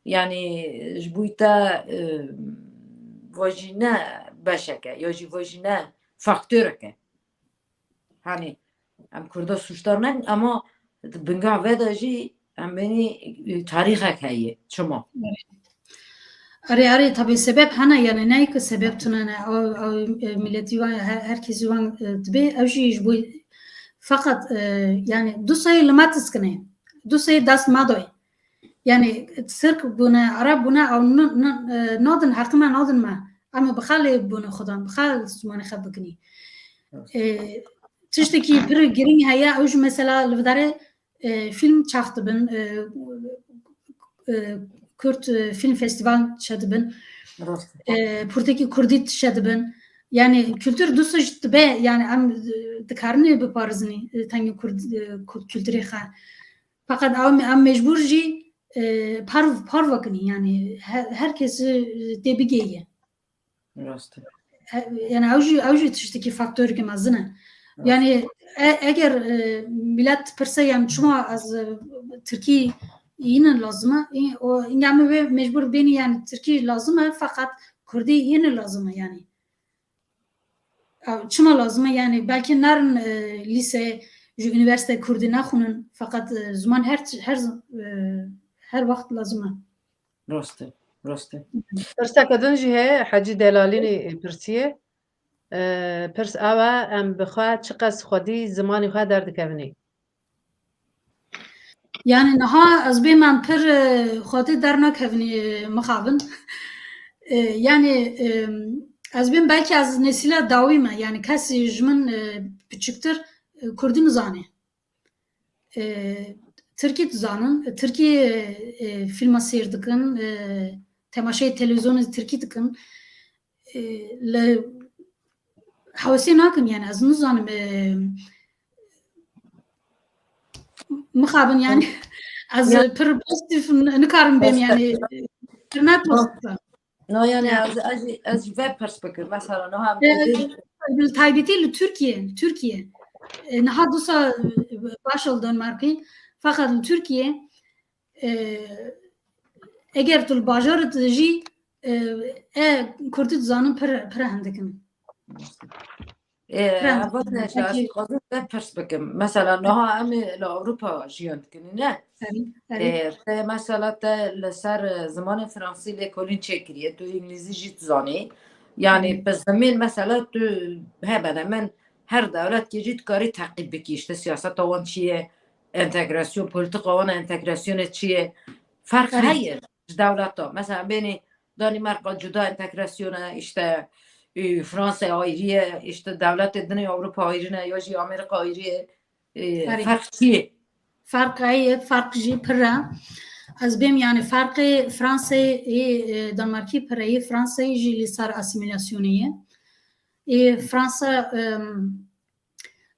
Yani ji bo te, e, va jî ne beşeke, ya jî va jî ne faktoreke. Hani em Kurda sûcdar nebin, ama di binga ve de jî em bênî, e, tarîxek heye. Çima? Erê, erê, tabii sebep hene, yani ne ki sebep tune ne, ew, ew, e, milletî van, her, herkesî van, e, dibe, ew jî ji bo, feqet, e, yani du sayî li me tiskine, du sayî dest me doy. Yani Tirk bûne, Ereb bûne, ew n-, n-, e, nadin, heqî me nadin me. Em ê bi xwe lê bûne xwedan, bi xwe zimanê xwe bikinî. E, tiştekî pir girîng heye, ew jî mesela li vidarê, e, fîlm çax dibin, e, e, Kurd, e, Fîlm Festîval çêdibin. Rast e. E, pirtûkê Kurdî çêdibin. Yani kültür dûsa jî dibe, yani em, e, dikarin biparêzin, e, tengê Kurd, e, Kurd kültürê xwe. Feqet em, em mecbûr jî, e, parv-, parve kinî, yani her, her kes, e, tê bigihîye. Rast e. E, yani ew jî, ew jî tiştekî faktoreke mezin e. Rast. Yani e-, eger, e, milet pirse, yani çima ez, e, tirkî yine lazim e, e, o, inga me wê mecbûr bênî, yani tirkî lazim e, feqet kurdî yine lazim e yani. Ew çima lazim e? Yani belkî nerin, e, lîse, ji unîversîte kurdî nexwînin, feqet, e, ziman her, her, e, her wext lazim e. Rast e, rast e. Pirseke din jî heye, Hecî Delalînî pirsiye. E, pirs ew e, em bi xwe çiqas xwedî zimanê xwe derdikevin ê? Yani niha ez bêm em pir, e, xwedî dernakevin ê, mixabin. E, yani, e, ez bêm belkî ez nesîla dawî me. Yani kesî ji min, e, piçiktir, e, kurdî nizane. E, tirkî dizanin, tirkî, e, fîlma seyr dikin, e, temaşeyê televîzyonê tirkî dikin. E, li hewesê nakim, yani ez nizanim, e, mixabin, yani ez pir pozitif n-, nikarim bêm, yani pir ne pozitif. No, yani ez, ez, ez jî ve pirs bikim. Mesela niha em, e, dibin, li taybetî li Tirkiye, Tirkiye. E, niha dûsa, e, baş ol Danmarkî. Fakat li Tirkiye, e, eger tu li bajarê dijî, e, e, kurdî dizanin pir, pir hindik in. E, pir hindik in. Ev ne, ez dixwazim te pirs bikim. Mesela niha em ê li Ewropa jiyan dikin, ne? Erê, erê. E, te mesela te li ser, e, zimanê fransî lêkolîn çêkiriye, tu îngilîzî jî dizanî. Yani, hmm, bi zimên mesela tu hemen hemen her dewletkê jî dikarî teqîb bikî. İşte siyaseta wan çi ye, entegrasyon, politika wan entegrasyonê çi ye? Ferq heye ji dewleta. Mesela bênî Danimarka cuda entegrasyon e, işte, e, Fransa ayrı ye, işte dewletê din ê Ewropa ayrı ne, ya jî Amerîka ayrı ye. E, ferq çi ye? Ferq heye, ferq jî pir e. Ez bêm yani ferqê Fransayê ê, e, Danmarkî pir e, yê Fransayê jî li ser asîmîlasyonê ye. Ê Fransa, em,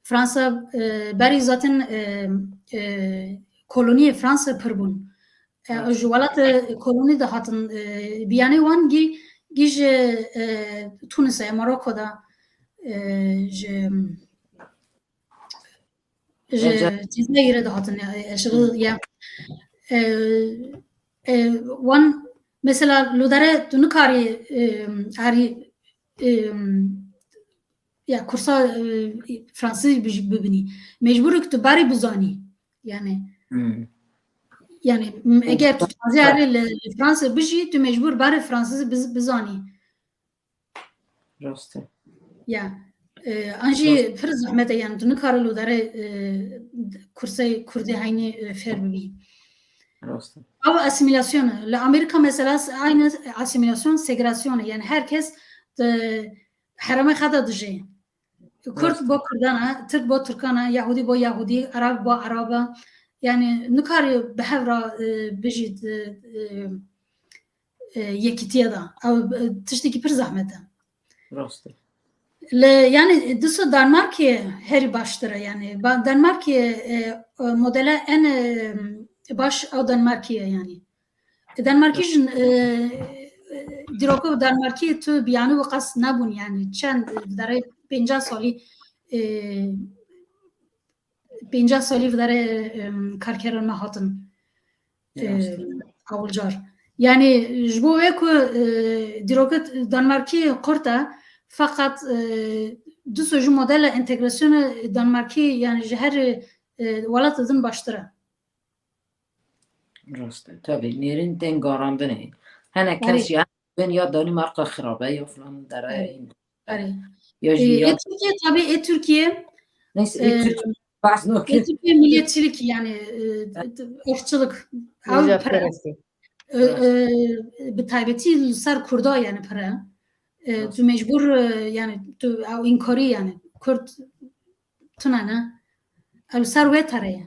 Fransa, e, berî zaten, e, e, koloniyê Fransa pir bûn. E, ji welatê kolonî de hatin, e, biyanê wan gî, gî ji, e, Tunisê, Maroko de, e, ji, ji Cezayirê de hatin, e, eşiqî ya. E, e, wan mesela li dere tu nikarî, e, erî, e, ya kursa, e, fransî bij-, bibinî. Mecbûr e ku tu berê bizanî. Yani, hmm, yani, m-, eger tu dixwazî erê li, li Fransa bijî, tu mecbûr berê fransî biz-, bizanî. Rast e. Ya. E, an jî pir zehmet e, yani, tu nikare li derê, e, kursê kurdî heynî, e, fêr bibî. Rast e. Ew asîmîlasyon e. Li Amerîka mesela s-, aynı asîmîlasyon, segregasyon e. Yani, her kes di herêmê xwe de dijî. Kurd bo Kurdan e, Tirk bo Tirkan e, Yahudî bo Yahudî, Ereb bo Erab e. Yani nikarî bi hev re, e, bijî di, e, e, yekîtiye de. Ew, e, tiştekî pir zehmet e. Rast e. Li, yani dîsa Danmarkê herî baştir e. Yani ba-, Danmarkê, e, e, modele en, e, baş ew Danmarkê ye yani. Danmarkî jî, e, e, dîrokê Danmarkî tu biyanî û qas nebûn, yani çend, e, derê pêncah salî, e, pêncah salî bi derê, e, karkerên me hatin, e, ewilcar. Yani ji bo wê ku, e, dîrokê Danmarkî qurt e, feqet, e, dîsa jî modela entegrasyonê Danmarkî, yani ji her, e, welatê din baştir e. Rast e, tabii. Nêrîn tên garandinê. Hene kes ya bên ya Danimarka xirab e, ya filan derê. Erê. Ya jî ya Ê Tirkiye, tabii, ê Tirkiye, neyse, ê Tirkiye bazı ê Tirkiye milliyetçilik, yani, e, ırkçılık. Ew pir e. E, e, bi taybetî li ser Kurda, yani, pir e. E, tu mecbûr, e, yani tu ew înkarî yani Kurd tune ne. Ew li ser wê tere ye.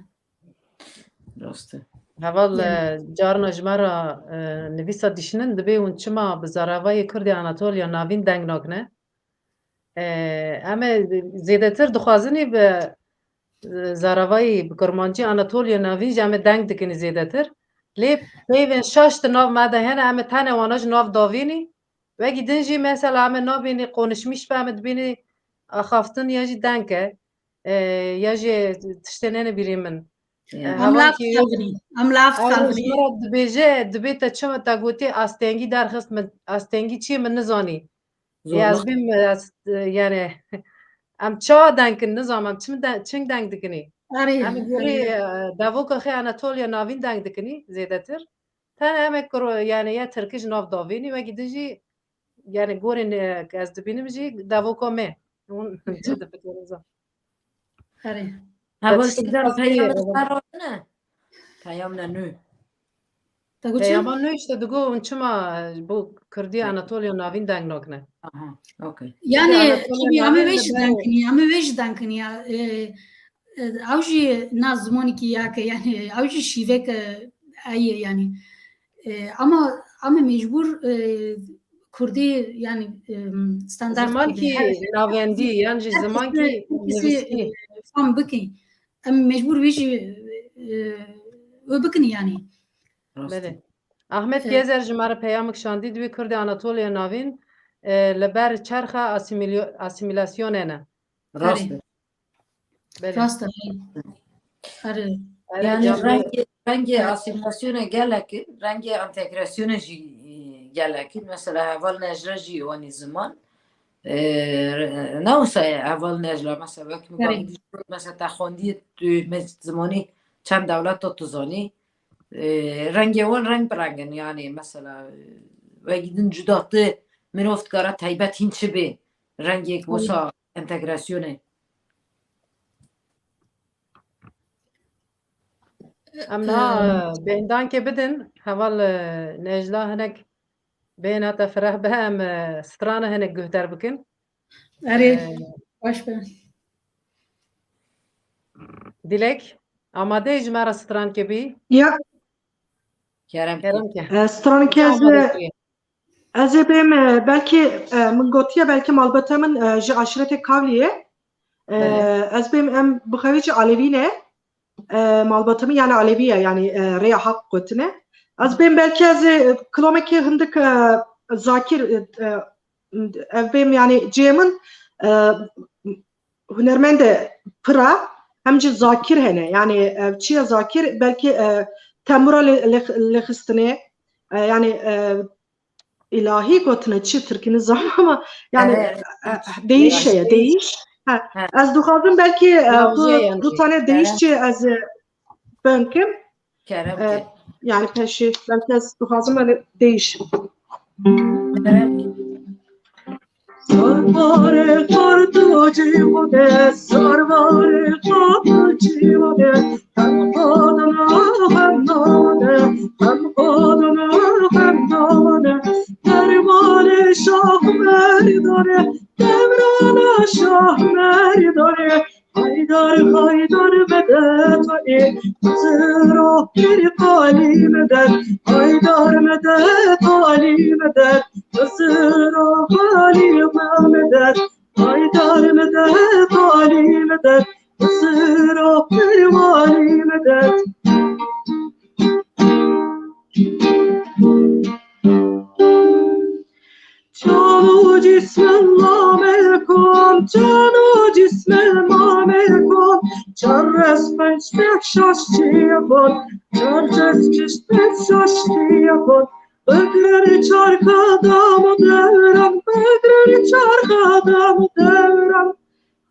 Rast e. Heval, e, carna ji me re, e, nivîsa dişinin dibê hûn çima bi zaravayê Kurdê Anatoliya Navîn deng nakine? E, em ê zêdetir dixwazinî bi, e, zaravayî, bi kurmancî Anatoliya Navîn jî em ê deng dikinî zêdetir. Lê peyvên şaş di nav me de hene, em ê tenê wana ji nav davînî. Wekî din jî mesela em ê nabînî konuşmîş be, em ê dibînî axaftin ya jî deng e, e, ya jî tiştê nêne bîrî min. E, Em laf hevalkî dixelbinî. Em laf Aynen, dixelbinî. Ji me re dibêje, dibê te çima te gotî astengî derxist min, astengî çi ye min nizanî. Ê, ez Zorluk. bêm, ez, e, yani, em çawa deng kin, nizam, em çim de, çing deng dikinî. Erê, Em gorî, erê. e, devoka xê Anatoliya Navîn deng dikinî, zêdetir. Tenê em ê kuro, yani, ya Tirkî ji nav davênî, wekî din jî, yani, gorên, e, ke ez dibînim jî, devoka me. Hûn çi difikirin zan? Erê. Heval Te tiştê Sîdar xwestî peyam eve. Ser ne? Peyam ne nû. Te got çi? Peyama nû işte digo hûn çima bo Kurdî Anatoliya Navîn deng nakine. Aha, okey. Yani, Kurdî Anatoliya tabii, ama Navîn wê de jî ber- deng kinî, ama wê jî deng kinî ya. E, e, ew jî na zimanekî ya ke, yani, ew jî şîveke ey ye, yani. E, ama, ama mecbûr, e, Kurdî, yani, e, standart Kurdî, Zimankî her navendî, yan jî her kesî, zimankî her kesî, nivîskî. e, fam bikî. Em mecbûr wê jî, e, wê bikin yani. Rast e. Belê. Ahmet E, Gezer ji me re peyamik şandî, dibê Kurdê Anatoliya Navîn, e, li ber çerxa asîmîlyo-, asîmîlasyonê ne. Rast e. Belê. Rast e. Erê. Erê, Yani canlı. rengê, rengê asîmîlasyonê gelek, rengê entegrasyonê jî, e, gelek. Mesela heval Necla jî wanî ziman. E, ne wisa ye heval Necla, mesela wek min Erê. gavî dî, mesela te xwendî, tu me zimanî çend dewleta tu zanî. E, rengê wan reng bi reng in, yani mesela, e, wekî din cuda tu mirov dikare taybet hîn çi bê, rengek Erê. wisa entegrasyonê. Em niha, Em, e, bêhdankê bidin, heval, e, Necla hinek bêhna te fireh be, em, e, strana hinek guhdar bikin. Erê, E, baş be. Dilek, amade ji me re strankê bî? Ya. Kerem ke. Kerem ke. E, strankê Kê ez, amade kiriye? Ez ê bêm, e, belkî, e, min gotiye, belkî malbata min, e, ji aşiretê Kavlî ye. E, Belê. Ez bêm em bixewî jî Alevî ne. E, malbata min yani Alevî ye, yani, e, rêya haq gotine. Ez bêm belkî ez ê kilomekê hindik, e, zakir, e, e, ev bêm yani cihê min, e, hunermendê pir e, hem jî zakir hene. Yani, e, çi ye zakir? Belkî, e, tembura lê-, lê-, lêxistinê, e, yani, e, îlahî gotine çi tirkî nizam ama yani, Evet. e, e, değiş Değiş. heye, değiş. Ha, Evet. ez dixwazim belkî, e, Lafzê du, yani. du tane değiş Evet. çi ez, e, fehmkim. Kerem E, ke. yani peşî belkî ez dixwazim yani değiş. Kerem ke. Sarvarê xortûcî xwe de, sarvarê xortûcî xwe de, hem xwe dime, hem nane, hem xwe dime, hem nane. Dermanê Şah Merdanê, Devran Şah Merdanê, Haydar, Haydar medet Alî, Xiziro pir Alî medet, Haydar medet Alî medet, Xiziro Alî medet, Haydar medet Alî medet, Xiziro pir Alî medet. Can û cismin mamê kon, can û cismin mamê kon, çar rez penc seh şaş çiye kon, çar rez penc seh şaş çiye kon. Bigrin çar qedem û devran, bigrin çar qedem û devran.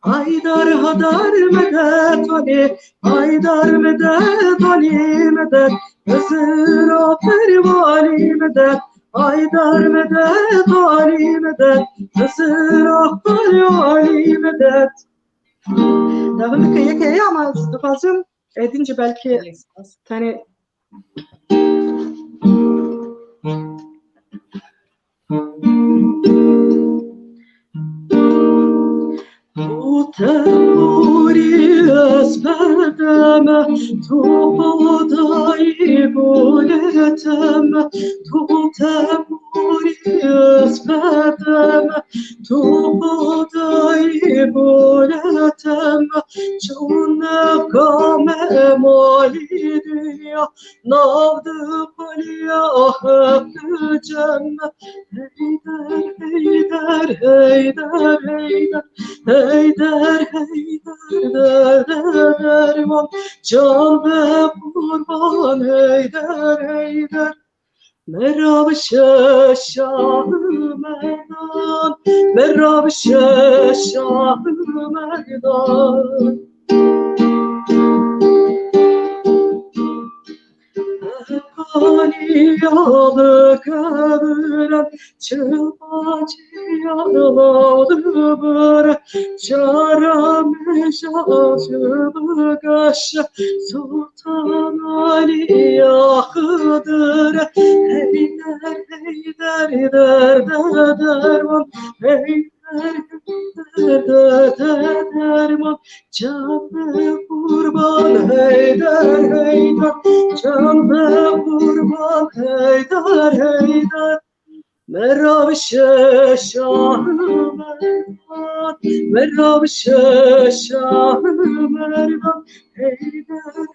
Haydar, Haydar medet Alî, Haydar medet Alî medet, Xiziro pir Alî medet. Haydar medet Alî medet, Xiziro pir Alî medet. Devamı yeke ya ama dixwazim, êdî jî belkî Gelek spas. tenê Temurî ez berdeme, tu xwedayî bolete me, tu temurî ez berdeme, tu xwedayî bolete me, çûne game malî dinya, nav di xweliya heq cem me. Heyder, Heyder, Heyder, Heyder, Heyder, Heyder, derde derman, can be qurban, Heyder, Heyder. Merab şeşah Merdan, merab şeşah Merdan. Qaniyalı kevre, çılpacıyalı bir, çara meşacı bagaş, Sultan Ali Ahıdır, Heyder, Heyder, derde derman, Heyder, Heyder, derde derman. Canbe qurban Heyder, Heyder, canbe qurban Heyder, Heyder. Merab şeşah Merdan, merab şeşah Merdan, Heyder,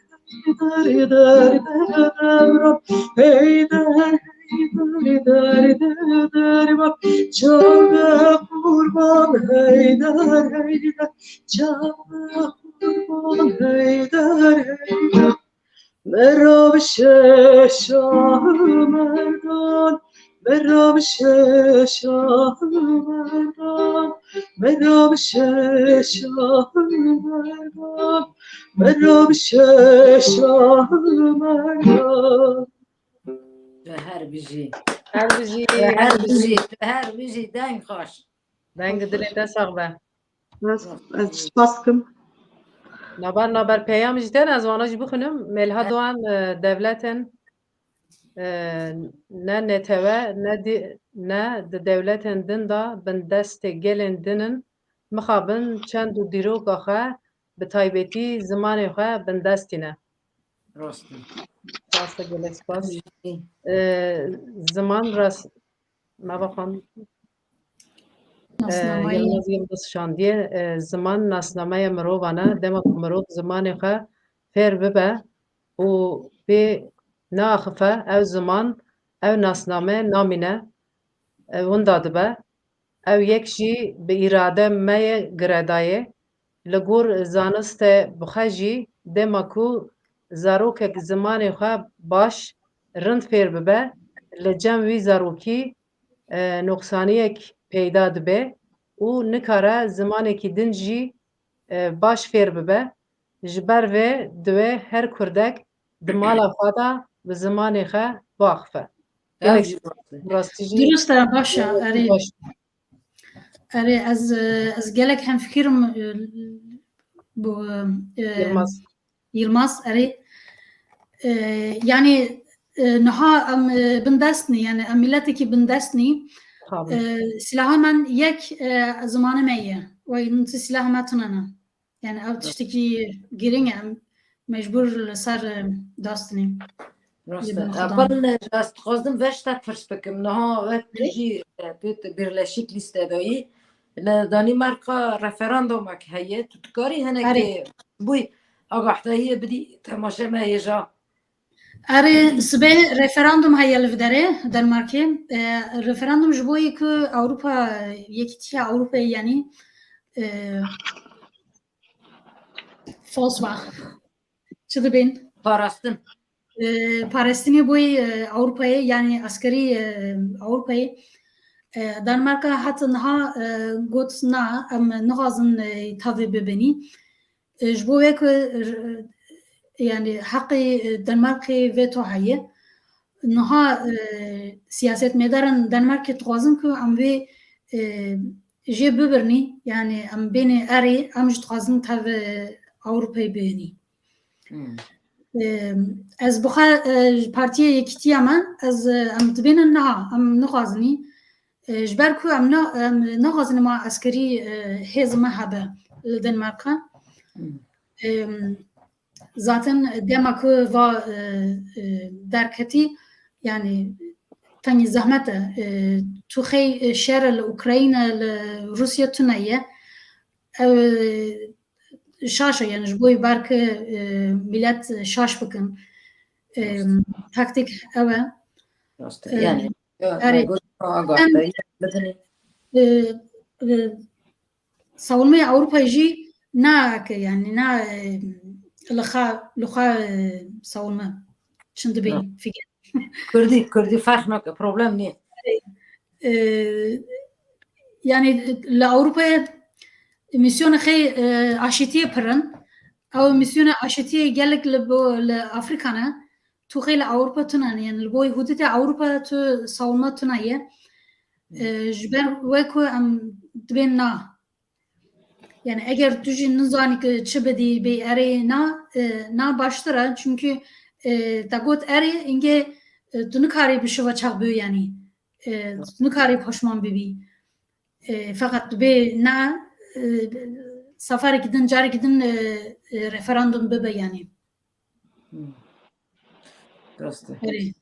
Heyder, derde devran, Heyder, Heyder, derde derman. Canbe qurban Heyder, Heyder, canbe qurban Heyder, Heyder. Merab şeşah Merdan, merab şeşah Merdan, merab şeşah Merdan, merab şeşah Merdan. Her bijî. Her bijî. Her bijî. Her bijî. Deng xweş. Deng dilê te sax be. Ez, ez spas dikim. Naber, naber peyam jî tên, ez wana jî bixwînim. Melha Doğan, e, dewletên, e, ne netewe, ne di, ne di dewletên din de bindestê gelên din in. Mixabin çend û dîroka xwe, bi taybetî zimanê xwe bindestîne. Rast e. Rast e, gelek spas. E, ziman rast, me vexwend. Nasnameya. E, Yilmaz Yildiz şandiye, e, ziman nasnameya mirovan e. Dema ku mirov zimanê xwe fêr bibe û pê neaxife, ew ziman, ew nasname namîne, e, winda dibe. Ew yek jî bi îrade me ye girêdayê. Li gor zaniste bi xwe jî dema ku zarokek zimanê xwe baş, rind fêr bibe, li cem wî zarokî, e, noqsaniyek peyda dibe û nikare zimanekî din jî, e, baş fêr bibe. Ji ber vê divê her kurdek di mala xwe de bi zimanê xwe biaxife. Ew jî rast e. Rastî jî. Dirust e, baş e, erê. Baş. Erê, ez, e, ez gelek hemfikir im, e, bu, e, Yilmaz. Yilmaz, erê. E, yani, e, niha em, e, bindest nî, yani em miletekî bindest nî. Tabii. E, silaha me yek, e, zimanê me ye. Wey, nû silaha me tune ne. Yani ew tiştekî girîng e, em mecbûr li ser, e, dastinê. Rast e. Ewil, e, ez dixwazim veştek pirs bikim. Niha wek tu jî, e, tu, tu birleşik lîste dayî. Li Danîmarka referandumek heye. Tu dikarî hinekê bûy agahdahiyê bidî temaşe me hêja? Erê, sibê referandum heye li vî derê, Danmarkê. E, referandum ji bo yê ku Ewropa, Yekîtiya Ewropayê, yanî, e, Fosva. Çi dibên? Parastin. E, parastinê boyê, e, Ewropayê, yanî eskerî, e, Ewropayê. E, Danmarka heta niha, e, got na, em nixwazin, e, tavê bibinî. E, ji bo wê ku, e, yanî heqê, e, Danmarkê veto heye. Niha, e, siyasetmedarên Danmarkê dixwazin ku em vê, e, jê bibirnî, yanî em bênê erê, em jî dixwazin tev, e, Ewropayê bihênî. Hmm. E, ez bi xwe, e, ji Partiya Yekîtiya me, ez, e, em dibênin niha, em nixwazinî. E, ji ber ku em na-, em naxwazin ma eskerî, e, hêz me hebe. li Danimarka. Em, zaten dema ku va, e, e, derketî, yani tengî zehmet e. E, tu xey, e, şer li Ukrayna, li Rûsya tune ye. Ew, e, şaş e, yani ji bo belki, e, millet şaş bikin. E, Rast. Taktik ew e. Rast e. E, Yani, ya, erê. Got, agah Em, te, ya, bidinî. E, e, Savunmaya Ewropayê jî nake, yani na, e, li xwe, li xwe, e, savunme. Çin dibên, Ha. Fikir. Kurdî, Kurdî ferq nake, problem niye. E, yani li Ewropayê misyonê xey, e, aşîtiyê pir in. Ew misyonê aşîtiyê gelek li bo, li Afrîka ne. Tu xey li Ewropa tune, yani li bo hududê Ewropa tu savunma tune ye. E, ji ber wê ku em dibên na. Yani eger tu jî nizanî ki çi bidî bê erê na, e, na baştir e. Çünkü, e, te got erê, îngê, e, tu nikarî bi şiva çax bû yani. E, tu nikarî poşman bibî. E, feqet tu bê na, e, seferekî din, carekî din, e, e, referandum bibe yani. Hmm. Rast e. Erê.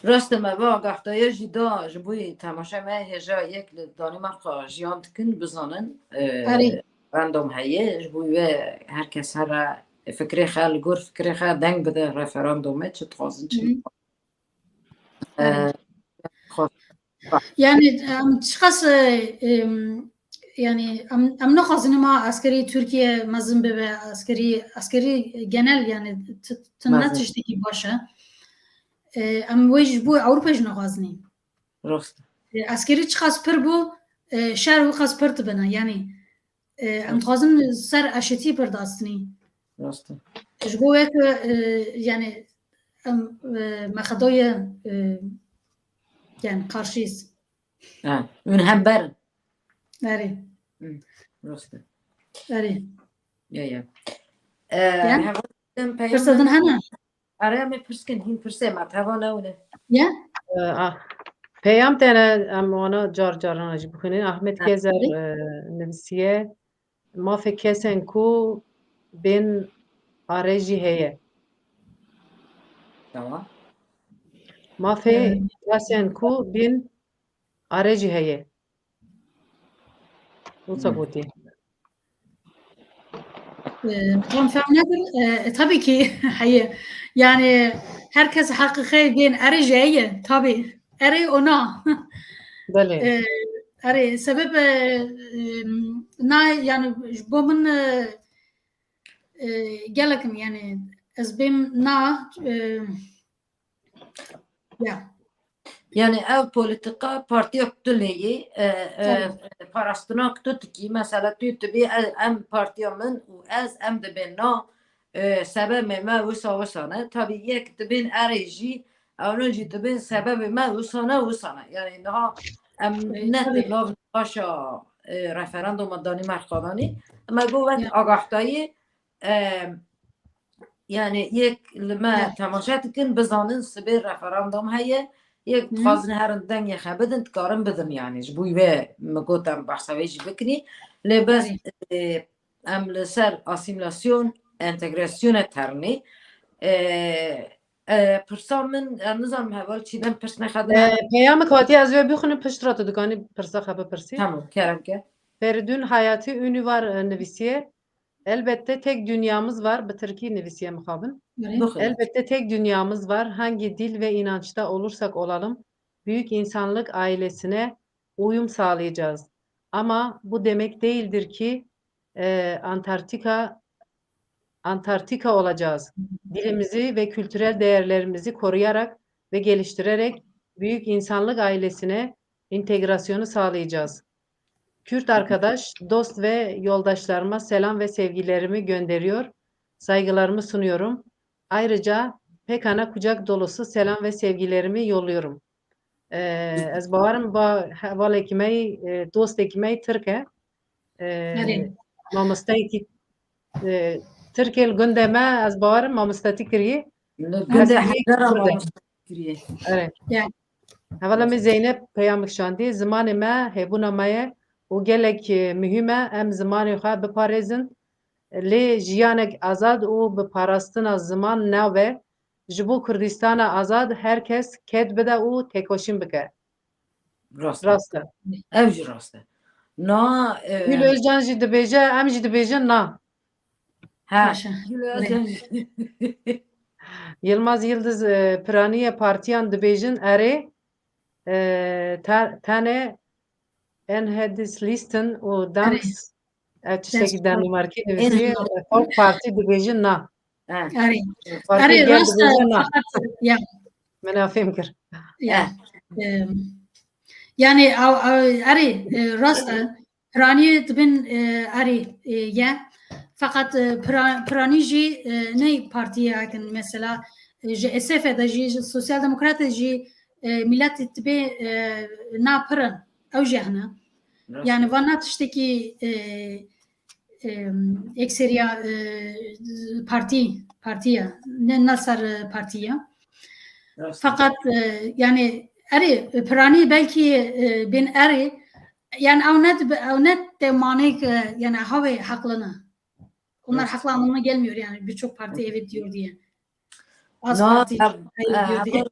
Rast e, me va agahdaye jî da ji bo temaşe me hêja yek li Danimarka jiyan dikin bizanin. E, Erê. Referandum heye, ji bo wê her kes here fikrê xwe, li gor fikrê xwe deng bide referandumê, çi dixwazin, çi Hı. Erê. E, xwe Yani, em, çiqas, e, em, yani, em, em naxwazin ma eskerî Tirkiye mezin bibe, eskerî, eskerî genel, yani, t-, t-, ne Mezin. Tiştekî baş e. E, em wê ji bo Ewropa jî naxwazinî. Rast. E, eskerî çiqas pir bû, e, şer wî qas pir dibine. Yani, e, em Rast. Dixwazin ser eşitî pir dastinî. Rast e. Ji bo wê ku, e, yani, em, e, me xedoye, e, yani, karşıyız. Ha, hûn hember in. Erê. Hı, rast e. Erê. Ya, ya. E, Ya? Heval din peyam Pirsa din hene? Erê, em ê pirs kin, hîn pirsê me, teva newne. Ya? E, ah. Peyam tene em wana car caran jî bixwînin. Ahmet Ha. Kezer, e, nivîsiye. Mafê kesên ku bên arê jî heye. Tamam. Mafê Evet. kesên ku bên arê jî heye. Wisa Hmm. gotî. E, tam fehm nedir. E, e, tabii ki heye. Yani herkes hakkı xey bên erê jî heye. Tabii. Erê ona. Belê. E, erê, sebeb, e, e, na, yani, ji bo min, e, e, gelek in, yani, ez bêm na, e, ya. Yani ev politika partiya ku tu lê yî, e, e, Tabii. Parastina ku tu dikî, mesela tu dibî, e, em partiya min û ez, em dibên na, e, sebebê me wisa wisa ne. Tabii yek dibên erê jî, ewna jî dibên sebebê me wisa ne, wisa ne. Yani niha em E, ne tabii. Di nav nîqaşa, e, referanduma Danîmarka danî. Me got wek Ya. Agahdayî, e, yani yek li me Ya. Temaşe dikin, bizanin sibê referandum heye. Yek Hı. Dixwazin herin dengê xwe bidin, dikarin bidin yani. Ji bo wê me got em behsa wê jî bikinî. Lê bes, Erê. E, em li ser asîmîlasyon, entegrasyonê ternê. E, e, pirsa min, em nizanim heval çi dem pirs nexedin. E, peyamik hatiye ez wê bixwînim, pişt re tu dikanî pirsa xwe bipirsî. Tamam, kerem ke. Feridun Hayati Ünüvar, e, nivîsiye. Elbette tek dünyamız var, bi tirkî nivîsiye mixabin. Bixwîne. Elbette tek dünyamız var. Hangi dil ve inançta olursak olalım, büyük insanlık ailesine uyum sağlayacağız. Ama bu demek değildir ki, e, Antarktika, Antarktika olacağız. Dilimizi ve kültürel değerlerimizi koruyarak ve geliştirerek büyük insanlık ailesine entegrasyonu sağlayacağız. Kürt arkadaş, dost ve yoldaşlarıma selam ve sevgilerimi gönderiyor, saygılarımı sunuyorum. Ayrıca Pekan'a kucak dolusu selam ve sevgilerimi yolluyorum. Ee, ez bawerim va hevalekî me yî, e, dostekî me yî Tirk e. E, Erê. Mamosteyekî, e, Tirk e li gundê me, ez bawerim mamostetî kiriye. Li gundê Hezkirî Hevdera Kurd e. Mamostetî kiriye. Erê. Ya. Hevala me Zeynep peyamik şandî, zimanê me hêbûna me ye û gelek, e, muhîm e em zimanê xwe biparêzin. Lê jiyanek azad û bi parastina ziman nabe. Ji bo Kurdistana azad her kes ked bide û têkoşîn bike. Rast e. Rast e. Ev jî rast e. Na, e, Gül Özcan jî dibêje, em jî dibêjin na. Ha, Baş e. Gül Özcan jî. Yilmaz Yildiz, e, piraniye partiyan dibêjin erê, e, te-, tenê Enhedslisten û Danks, ev tiştekî Dansk Parti. Danimarkî nivîsiye, Enhedslisten. Folk Partî dibêjin na. Ha. Erê. Partî Erê, gel rast e, dibêjin na. Fakat, ya. Min ew fêm kir. Ya. Ha. Em, yani, ew, ew, erê, e, rast e. Piranî dibin, e, erê, e, ye. Feqet, e, pira-, piranî jî, e, ney partiyek in, mesela, e, ji S F de jî, ji Sosyal Demokrat de jî, e, milet dibê, e, na pir in. Ew jî hene. Rast. Yani, vana tiştekî, e, e, ekseriya, e, partî, partiye, ne, ne ser, e, partiye. Rast. Fakat, e, yani, erê, piranî belkî, e, bên erê, yani, ew ne dibe, ew ne te manê ke, yani, hawê haqlına. Onlar haklı anlamına gelmiyor yani, birçok parti evet diyor diye. Az parti hayır diyor diye.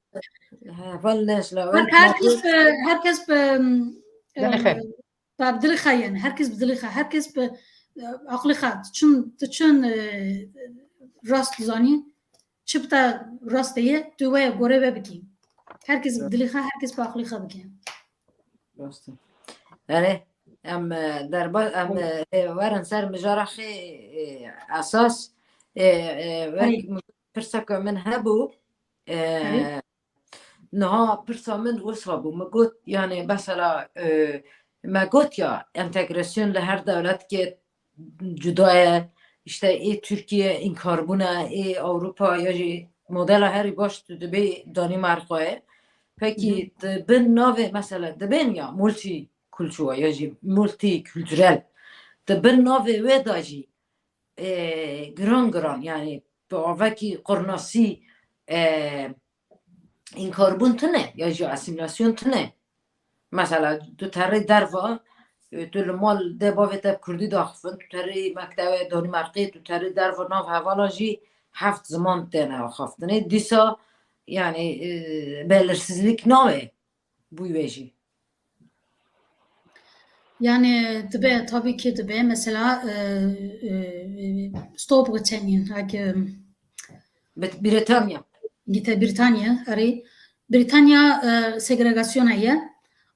Herkes, e, herkes, e, bi dilê xwe yani, herkes bi dilê xwe, herkes bi, e, aqlê xwe. Tu çin, tu çin, e, rast zanî, çi bi te rast ye, tu wê gore vebikî. Herkes bi dilê xwe, herkes bi aqlê xwe bike. Rast e. Erê, em, e, derba-, em, e, werin ser mijara xê, e, esas, e, e, wek pirseka min hebû, e, niha pirsa min wisa bû. Min got, yani, mesela, e, me got ya, entegrasyon li her dewletkê cuda ye. İşte ê Tirkiye înkarbûn e, ê Ewropa ya jî modela herî baş tu dibê Danîmarka ye. Pekî di bin navê mesela dibên ya multîkultura ya jî multîkulturel, di bin navê wê de jî, e, giran giran, yani bi avekî qurnasî, e, înkarbûn tune ya jî asîmîlasyon tune. Mesela tu terê derva, e, tu li mal dê bavê te bi kurdî daxifin, tu terê mektewê Danîmarkê, tu terê derva nav hevala jî heft ziman têne axaftinê. Dîsa, yani, e, belirsizlik navê bû wê jî. Yani dibe, tabii ki dibe. Mesela, e, e, Storbritannien, hak, e, Brit-, Britanya. Gite Britanya, erê. Britanya, e, segregasyona ye.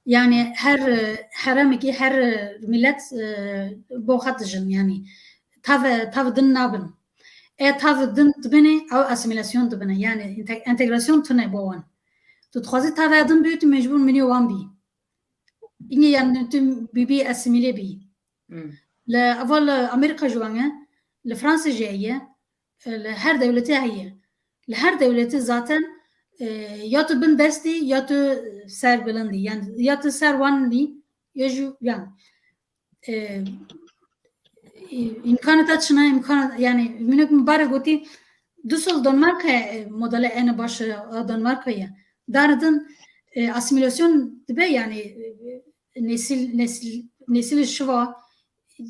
Yani her, e, heremekî, her, e, millet, e, bo xwe dijin yani. Tav, tav din nabin. E tav din dibine, ew asimilasyon dibine. Yani inte-, entegrasyon tune bo wan. Tu dixwazî tavê din bî, tu mecbûr minê wan bî. Îngê yani tu bibî asimîle bî. Hmm. Li heval Amerîka jî wan e, li Fransa jî heye, li her dewletê heye. Li her dewletê zaten, e, ya tu bin destî, ya tu ser bilind î. Yani ya tu ser wan î, ya jî, yani, e, î-, îmkanê te çi ne, îmkan, yani, minik min bare gotî, du sal Danmarka, e, modele ene baş, e, Danmarka ye. Dar din, e, asimilasyon dibe, yani, e, nesil, nesil, nesil şiva,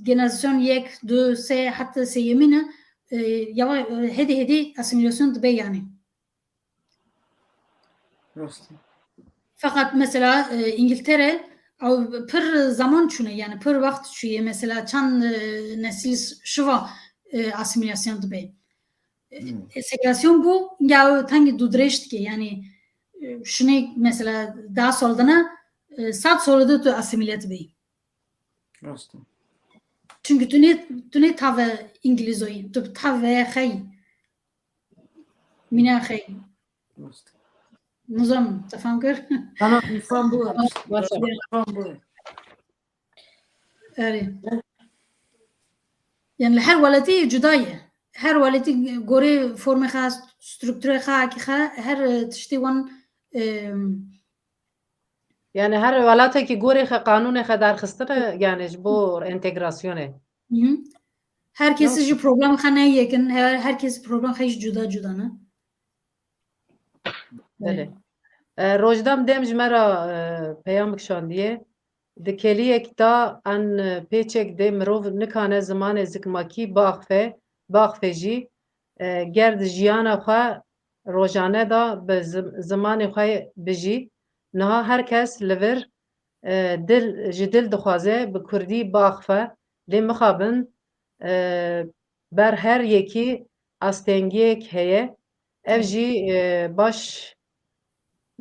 generasyon yek, du, sê, heta sêyemîne, e, yava-, e, hêdî hêdî asimilasyon dibe, yani. Rast e. Feqet mesela, e, Îngiltere, ew pir zaman çûne, yani pir wext çûye, mesela çend, e, nesil şiva, e, asîmîlasyon dibe. E, Hmm. Entegrasyon bû, ya ew tengî dûdirêj dike, yani, e, şinê mesela deh sal dine, e, sed sal de tu asîmîle dibî. Rast e. Çünkü tu nê, tu nê tave Îngilîzoyî, tu tave xeyî. Mîna xeyî. Rast. Nizam, te fam kir? Tamam, fam bû. Tamam, baş e. Fam bû. Erê. Yani li her welatî cuda ye. Her welatî gorê formê xwe, strukturê xwe, akî xwe, her, e, tiştê wan, e, Yani her welatekî gorê xwe, qanûnê xwe derxistine, yani ji bo entegrasyonê. Hı hı. Her kesî jî problem xwe ne yekin, her, her kesî problem xwe jî cuda cuda ne. Belê. E, Rojdam Dem ji me re, e, peyam kişandiye. di keliyek de an pêçek dê mirov nikane zimanê zikmakî biaxife, biaxife jî, e, ger di jiyana xwe rojane de bi zim-, zimanê xwe bijî. Niha her kes li vir, e, dil, ji dil dixwaze bi kurdî biaxife, lê mixabin, e, ber her yekî astengiyek heye. Ev jî, e, baş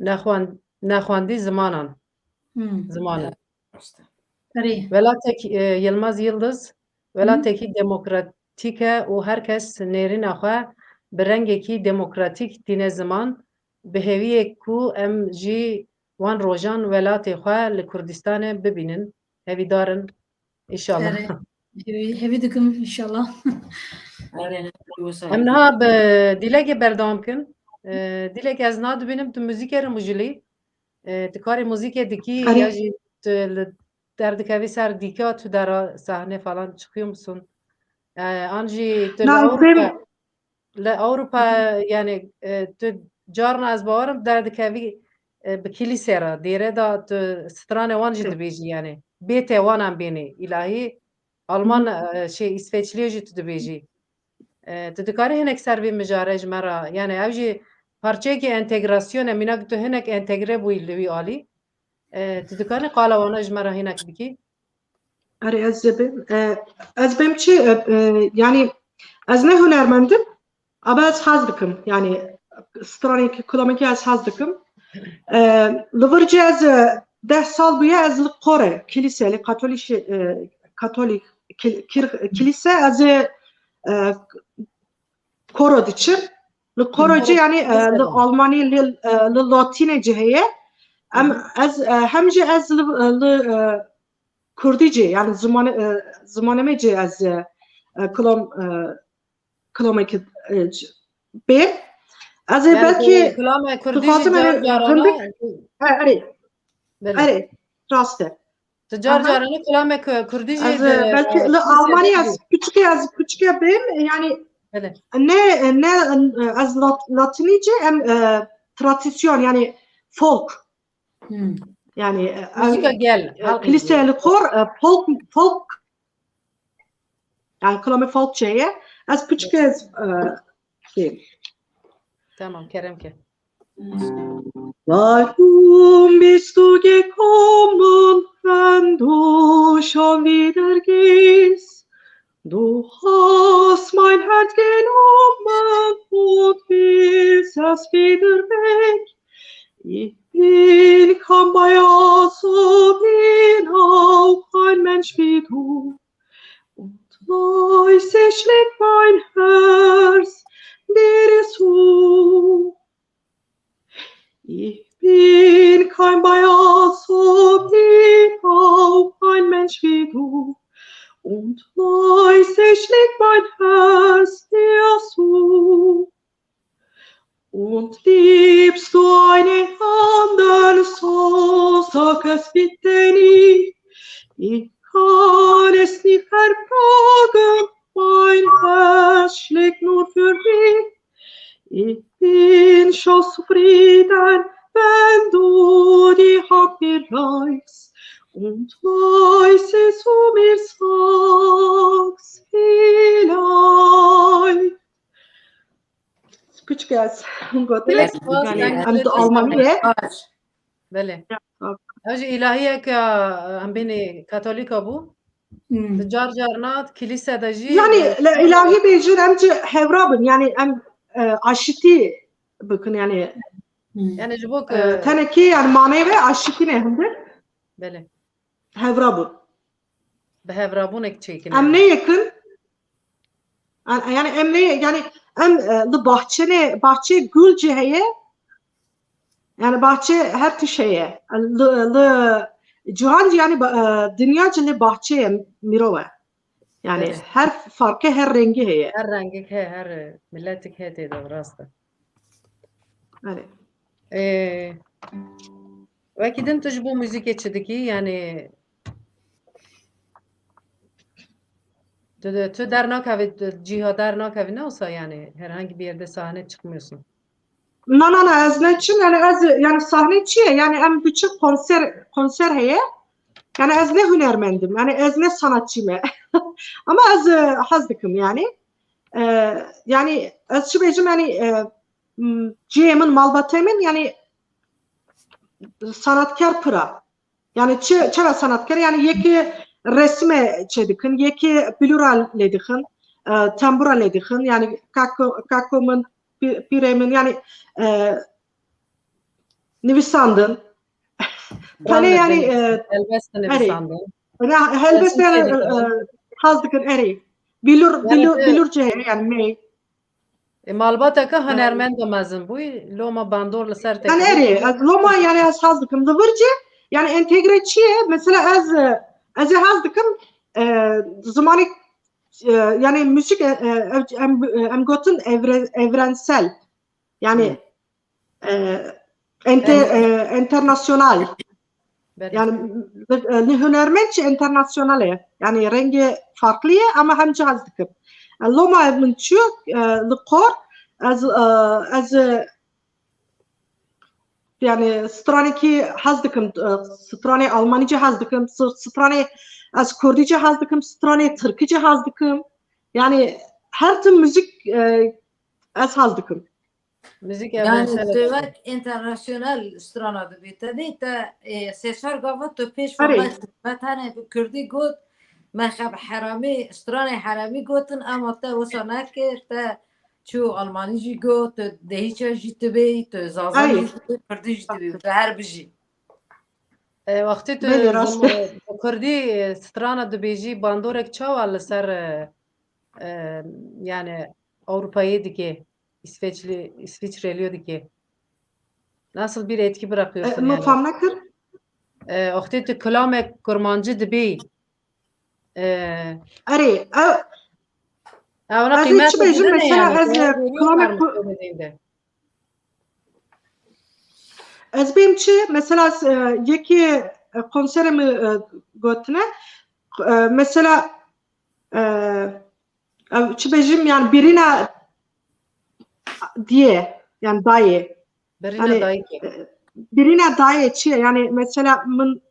nexwend-, nexwendî zimanan, Hmm. zimanan. Erê. Welatek, e, Yilmaz Yildiz, welatekî demokratîk e û her kes nêrîna xwe bi rengekî demokratîk tîne ziman, bi hêviyê ku em jî wan rojan welatê xwe li Kurdistanê bibînin. Hevîdar in, înşallah. Erê. Hevî, hevî dikim, înşallah. Erê, wisa. Em niha bi dîlekê berdewam kin. E, dîlek ez niha dibînim tu muzîkê re mijilî. E, tu karê muzîkê dikî Erê. ya jî tu li derdikevî ser dîka, tu dera sahne falan çıkıyor musun? E, an jî tu li Na, Ewropa, benim li Ewropa, yani, e, tu carna ez bawerim derdikevî, e, bi kilîse re, dêre de tu stranê wan jî Hı. dibêjî yani. Bê te wan em bênê, îlahî Alman, Hı. e, şey, îsveçliyê jî tu dibêjî. E, tu dikarî hinek ser vê mijare ji me re, yani ev jî parçeyekî entegrasyon e, mînak tu hinek entegre bûyî li wî alî. E, tu dikarî qala wana ji me re hinek bikî? Erê, ez ê bêm. E, ez bêm çi? E, e, yani ez ne hunermend im, ama ez hez dikim. Yani stranekî, kulamekî ez hez dikim. E, li vir cî ez, e, deh sal bûye ez li kore, kilîse, li katolîk, e, katolîk, kil-, kir-, kilîse ez ê, e, koro diçim. Li koro cî, yani, e, li Almanî, li, e, li latînê cî heye. Em, Hı hı. ez, e, hem jî ez li, e, li, e, kurdî cî, yani zimanê, e, zimanê me cî ez, e, e, kilam, e, kilamekî, e, c-, bêm. Ez ê Yani belkî tu kilame kurdî jî dixwazim, car yani, carana hindik, he, erê. Belê. Erê, rast e. Tu car Aha. carana kilame ku-, kurdî jî Ez, di, e, belkî e, li Almanya ez piçikê, ez piçikê bêm, yani Belê. ne, ne, ez lat-, latinî cî em, e, tradisyon, yani folk. Hmm. Yani, e, Muzîka ev, gel, e, halk kilîseye muzîka. Li kor, e, folk, folk, yani kilame folk çeye. Ez piçikê ez, e, bêm. Tamam, kerem ke. Warum bist du gekommen, wenn du schon wieder gehst? Du hast mein Herz genommen und willst es wieder weg. Ich bin kein Bauer, so bin auch ein Mensch wie du. Und leise schlägt mein Herz dir zu. Ich bin kein Bauer, so bin auch ein Mensch wie du. Und leise schlägt mein Herz dir zu. Und liebst du einen anderen, so sag es bitte nicht. Ich kann es nicht ertragen, mein Herz schlägt nur für dich. Ich bin schon zufrieden, wenn du die Hand mir reichst und leise zu mir sagst, vielleicht. Piçkes, gotin. Gelek spas, Belê. Em tu Almanî ye. Baş. Belê. Ya, sağ ol. Ew jî îlahiyeke, em bênê Katolîka bû. Hmm. Di car carna kilîse de jî, Yani, e, le, îlahî bêjin, em ci hevra bin. Yani, em, e, aşitî bikin, yani. Hmm. Yani, ji bo, e, tenekî, yani, maneyê ve aşitî ne hindir. Belê. Hevra bûn. Bi hevrabûnek çêkin. Em ne yek in? An-, yani em ne, yani em, e, li bahçe ne, bahçe gul cî heye. Yani bahçe her tişt heye. Li, li cihan cî yani ba-, e, dinya cî li bahçe ye, mirov e. Yani Evet. her farkê, her rengî heye. Her rengek he, her, e, milletik he tê de, rast e. Erê. Ee, wekî din tu ji bo muzîkê çi dikî? Yani tu, tu dernakevî, tu cîha dernakevî, ne wisa yani herhangi bir yerde sahne çıkmıyorsun? Na, na, na, ez neçim, yani ez, yani sahne çi ye? Yani em diçin konser, konser heye. Yani ez ne hunermendim, yani ez ne sanatçî me. Ama ez e, hez dikim yani. E, yani ez çi bêjim yani e, m, cihê min, malbatê min yani sanatkar pira. Yani çi, çi ve sanatkar yani yekî resme çê dikin, yekî bilûra lê dixin, e, tembûra lê dixin. Yani kako, kako min, pî- pîrê min yani e, nivîsandin. Tane yani e, Helbest erê. Nivîsandin. Helbest Resim yani çêdikirin. e, haz dikin erê. Bilûr, Yani bilûr, e, bilûr cihê yani me. E, malbateke hunermenda mezin bûyî, loma bandor li ser te Yani kirî. Erê, ez loma yani ez haz dikim. Li vir cî yani entegre çi ye? Mesela ez e, ez ê haz dikim e, zimanê e, yani müzik e, e, ev- em, e, em gotin evre, evrensel. Yani e, ente, e, internasyonal. Belê. Yani e, li hunermend çi internasyonal e. Yani rengê farklı ye ama hem cihaz dikim. E, loma min çiyo e, li qor ez e, ez e, yani stranekî hez dikim, e, stranê almanî cî hez dikim, s- stranê ez kurdî cî hez dikim, stranê tirkî cî hez dikim. Yani her tim müzik e, ez hez dikim. Müzik Yani evrensel tu e. wek internasyonal strana dibî. Te dî te e, sê çar gava tu pêş Erê. me me tenê bi kurdî got, me xeb heramî, stranê heramî gotin, ama te wisa nekir, te çû almanî jî got, tu dehîça jî dibî, tu zazanî Erê. jî dibî, kurdî jî dibî. Tu her bijî. E, wextî tu Belê, rast e. zim- bi kurdî e, strana dibêjî bandorek çawa li ser e, e, yani Avrupayê dike, İsveçli, İsviçreliyo dike? Nasıl bir etki E, bırakıyorsun min yani? fam nekir. E, wextî tu kilamek kurmancî dibî, e, Erê, ev, e, ona ez ê qîmet çi bêjim, didin mesela yani, ez tu e, veriyor kilamek karmı ku- söylediğinde. Ez bêm çi, mesela e, yekê e, konserê min e, gotine, e, mesela e, ev çi bêjim yani birine diye, yani dayê. Birine Yani dayike. e, birine dayê çi ye? Yani mesela min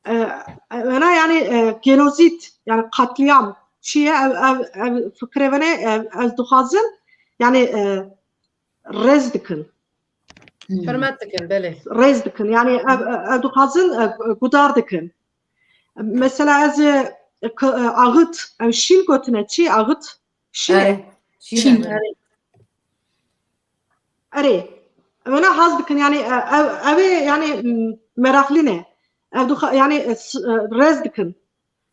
e, e, vena yani e, genozîd, yani katliam çi ye? Ev, ev, ev fikre vene ev, ev dixwazin yani e, rez dikin. Hürmet dikin, belê. Rez dikin. Yani ev, ev, ev dixwazin e, gudar dikin. Mesela ez e, k- e, axit, ev şîn gotine çi? Axit. Şîn e. Erê, şîn e. Erê. Wena haz dikin yani e, ev, ev ê yani m, meraqlî ne. Ev dixwa- yani e, s- e, rez dikin.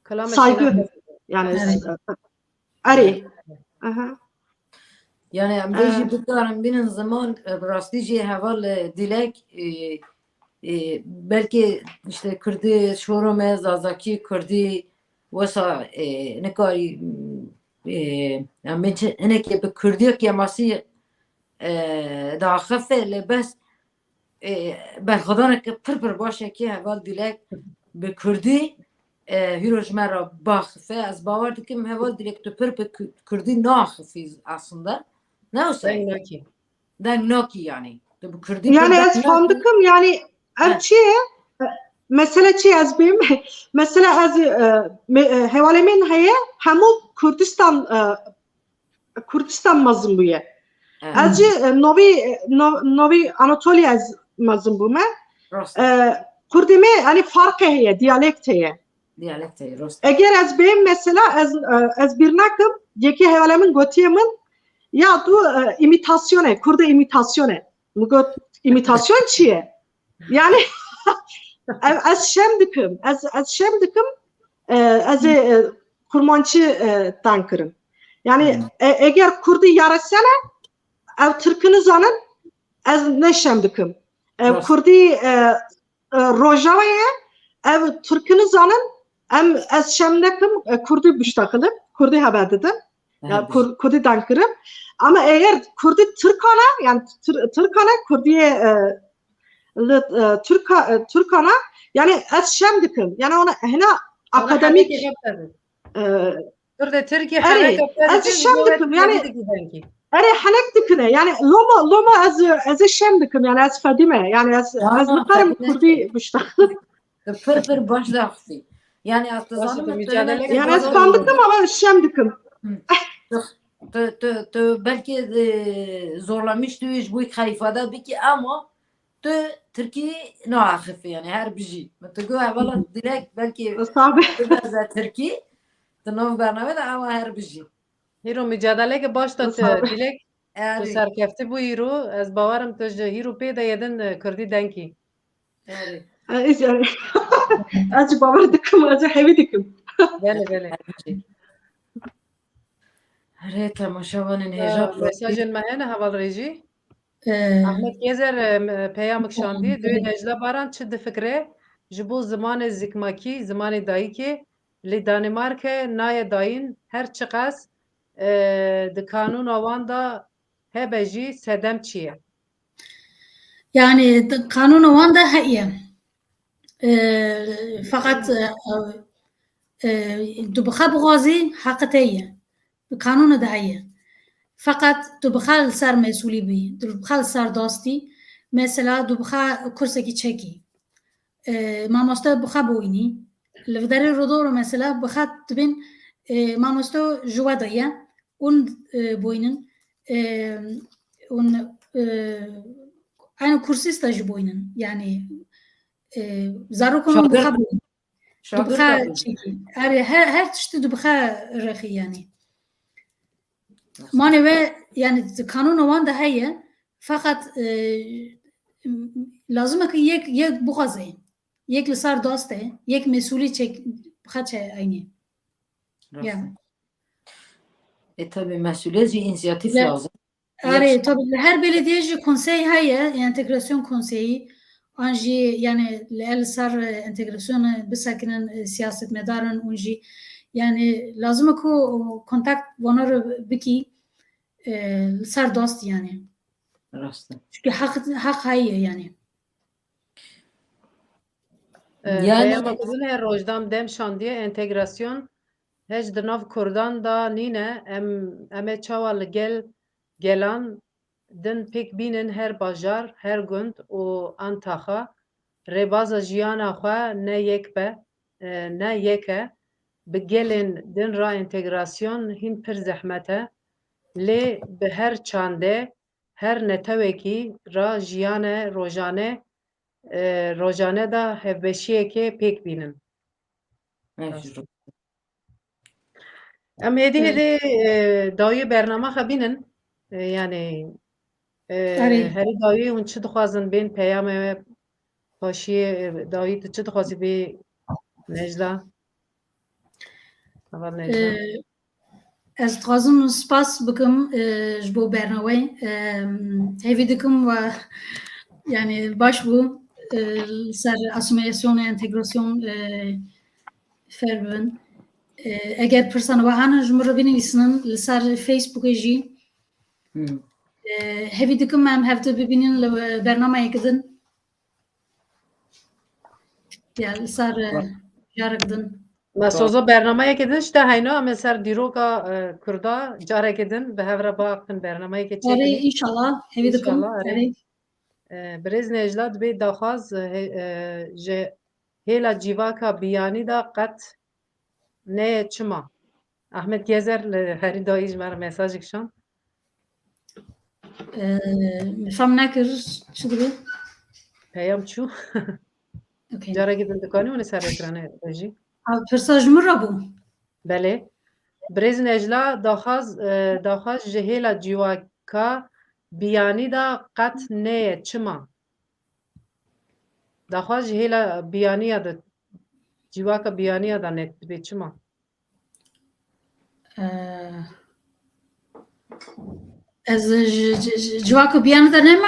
Kelamê Saygı. şîna Yani Evet. e, erê. Aha. Yani em Ee, bêjî bikarin bînin ziman, e, bi rastî jî heval e, dilek e, e, belkî işte kurdî şoro me, zazakî, kurdî wesa e, nikarî e, em bêjî hinekê bi kurdî kemasî e, daxifte lê bes e, berxwedaneke pir pir baş e ki heval dilek bi kurdî e, hîro ji me re baxife. Ez bawer dikim heval dilek tu pir bi ku- kurdî naxifî aslında. Ne wisa? Deng nakî. Deng nakî yani. Tu bi kurdî Yani pir ez deng fam nakî. Dikim yani ev Heh. çi ye? Mesele çi ye ez bêm? Mesela ez e, me- e, hevalê min heye hemû Kurdistan e, Kurdistan mezin bûye. Evet. Ez jî e, Novî e, No- Novî Anatolya ez mezin bûme. Rast. E, Kurdî me yani farqe heye, diyalekt heye. Diyalekt heye, rast. Eger ez bêm mesela ez e, ez bîr nakim, yekê hevalê min gotiye min ya tu e, îmîtasyon e, Kurdê îmîtasyon e. Min got îmîtasyon çi ye? Yani ev- ez şem dikim, ez ez şem dikim, e, ez ê e, kurmançî e, dan kirim. Yani e, eger Kurdî yaresel e, ev Tirkî nizanin, ez ne şem dikim. Ev Rast. Kurdî e, e, Rojava ye, ev Tirkî nizanin, em ez şem nekim, e, Kurdî biştexilim, Kurdî haber didim. Ya Evet. Kur, Kurdî dan kirim. Ama eger Kurdî Tirkana, yani Tir, Tirkana, Kurdî e, li, e, Tirka, e, Tirkana, yani ez şem dikim. Yani ona hena akademik e, Kurdê Tirkî Erê, ez şem dikim, yani- Erê henek dikine. Yani loma loma ez ez şem dikim. Yani ez fedime. Yani ez Ya, ez nikarim fedime. Kurdî biştexilim. Pir pir baş daxistî. Yani ez dizanim tu mücadele. Yani ez fam dikim ama şem dikim. Tu, tu, tu belki e, zorlamış tu ji bu xeyfada biki ama tu Tirkî naaxifî yani her bijî. Tu got hevala direkt belki tu beze Tirkî. Tu nav bername de ama her bijî. Hîro mücadeleke baş da tu dilek tu serkeftî bû hîro. Ez bawerim tu ji hîro pê de yedin e, Kurdî denkî. Erê. Ez ji bawer dikim, ez hevî dikim. Belê belê. Erê temaşevanên hêja. Mesajên me hene heval rêjî. Ahmet Gezer e, peyamik şandiye. Duyê Necla Baran çi difikire ji bo zimanê zikmakî, zimanê dayikê li Danîmarke naye dayîn her çiqas e, di kanûna wan de hebe jî sedem çi ye? Yani kanûna wan de heye. E, feqet e, e, tu bi xwe bixwazî heqê te ye. Bi kanûna de heye. Feqet tu bi xwe li ser mesûlî bî. Tu bi xwe li ser dastî. Mesela tu bi xwe kursekî çekî. E, mamoste bi xwe boyînî. Li viderê rodoro mesela bi xwe dibên e, mamoste ji we de ye. Hûn e, boyînin. E, hûn e, aynı kursîsta jî boyînin. Yani e, zarokon hûn bi xwe boyînin. Tu bi xwe çekî. Erê, her, her tiştî tu bi xwe rexî yani. Manê we yani kanûna wan de heye. Feqet e, lazim e ku yek, yek bixwaze. Yek li ser dast e, yek mesûlî çek, xeçe eynî. Ya. E tabi mesûliyet jî inisiyatif Ya. lazim. Erê, tabi li her belediye jî konsey heye, entegrasyon konseyi. An jî yani li el ser e, entegrasyonu bisekinin e, siyasetmedarin un jî yani lazim e ku kontakt vana re bikî e, li ser dast yani. Rast e. Çünkü hak, hak heye yani. Yani peyama ku din her roj dam dem şandiye entegrasyon hej di nav Kurdan da nîne em em ê çawa li gel gelan din pêk bînin her bajar, her gund û an taxa rêbaza jiyana xwe ne yek be, e, ne yek e. Bi gelên din re entegrasyon hîn pir zehmet e. Lê bi her çandê, her netewekî re jiyane rojane, e, rojane de hevbeşiyekê pêk bînin. Ev jî ro- Em hêdî hêdî e, dawiyê bernama xwe bînin. E, yani e, Erê. Herî dawiyê hûn çi dixwazin bên peyamê we paşiyê e, dawiyê tu çi dixwazî bê Necla? Heval Necla. E, ez dixwazim spas bikim e, ji bo bernaweyê. E, hêvî dikim we yani baş bû e, li ser asimilasyonê, entegrasyon e, fêr bibin. E, eger pirsan we hene ji min re binivîsinin li ser Facebookê jî. Hmm. E, hêvî dikim em hevdu bibînin li bernameyek din. Ya li ser e, carek din. Me soza bernameyekê din ji te heyna em ê ser dîroka e, Kurda carekê din bi hev re biaxivin bernameyekê Erê çêkin. Înşallah hêvî dikim. Înşallah, erê. Erê. E, Birêz Necla dibê daxwaz e, he- e, ji hêla cîvaka biyanî de qet neye çima? Ahmet Gezer li herî dayî ji me re mesajek şand. E, fam nekir çi dibe? Peyam çû. Okay. Carekî din dikanî hûn ê ser ekranê vejî. A, pirsa ji min re bû. Belê. Birêz Necla daxwaz, e, daxwaz ji hêla cîwaka biyanî de qet neye. Çima? Daxwaz ji hêla biyaniya de, cîwaka biyaniya de net dibe. Çima? E, ez ji- ji- ji- civaka biyanî de nema?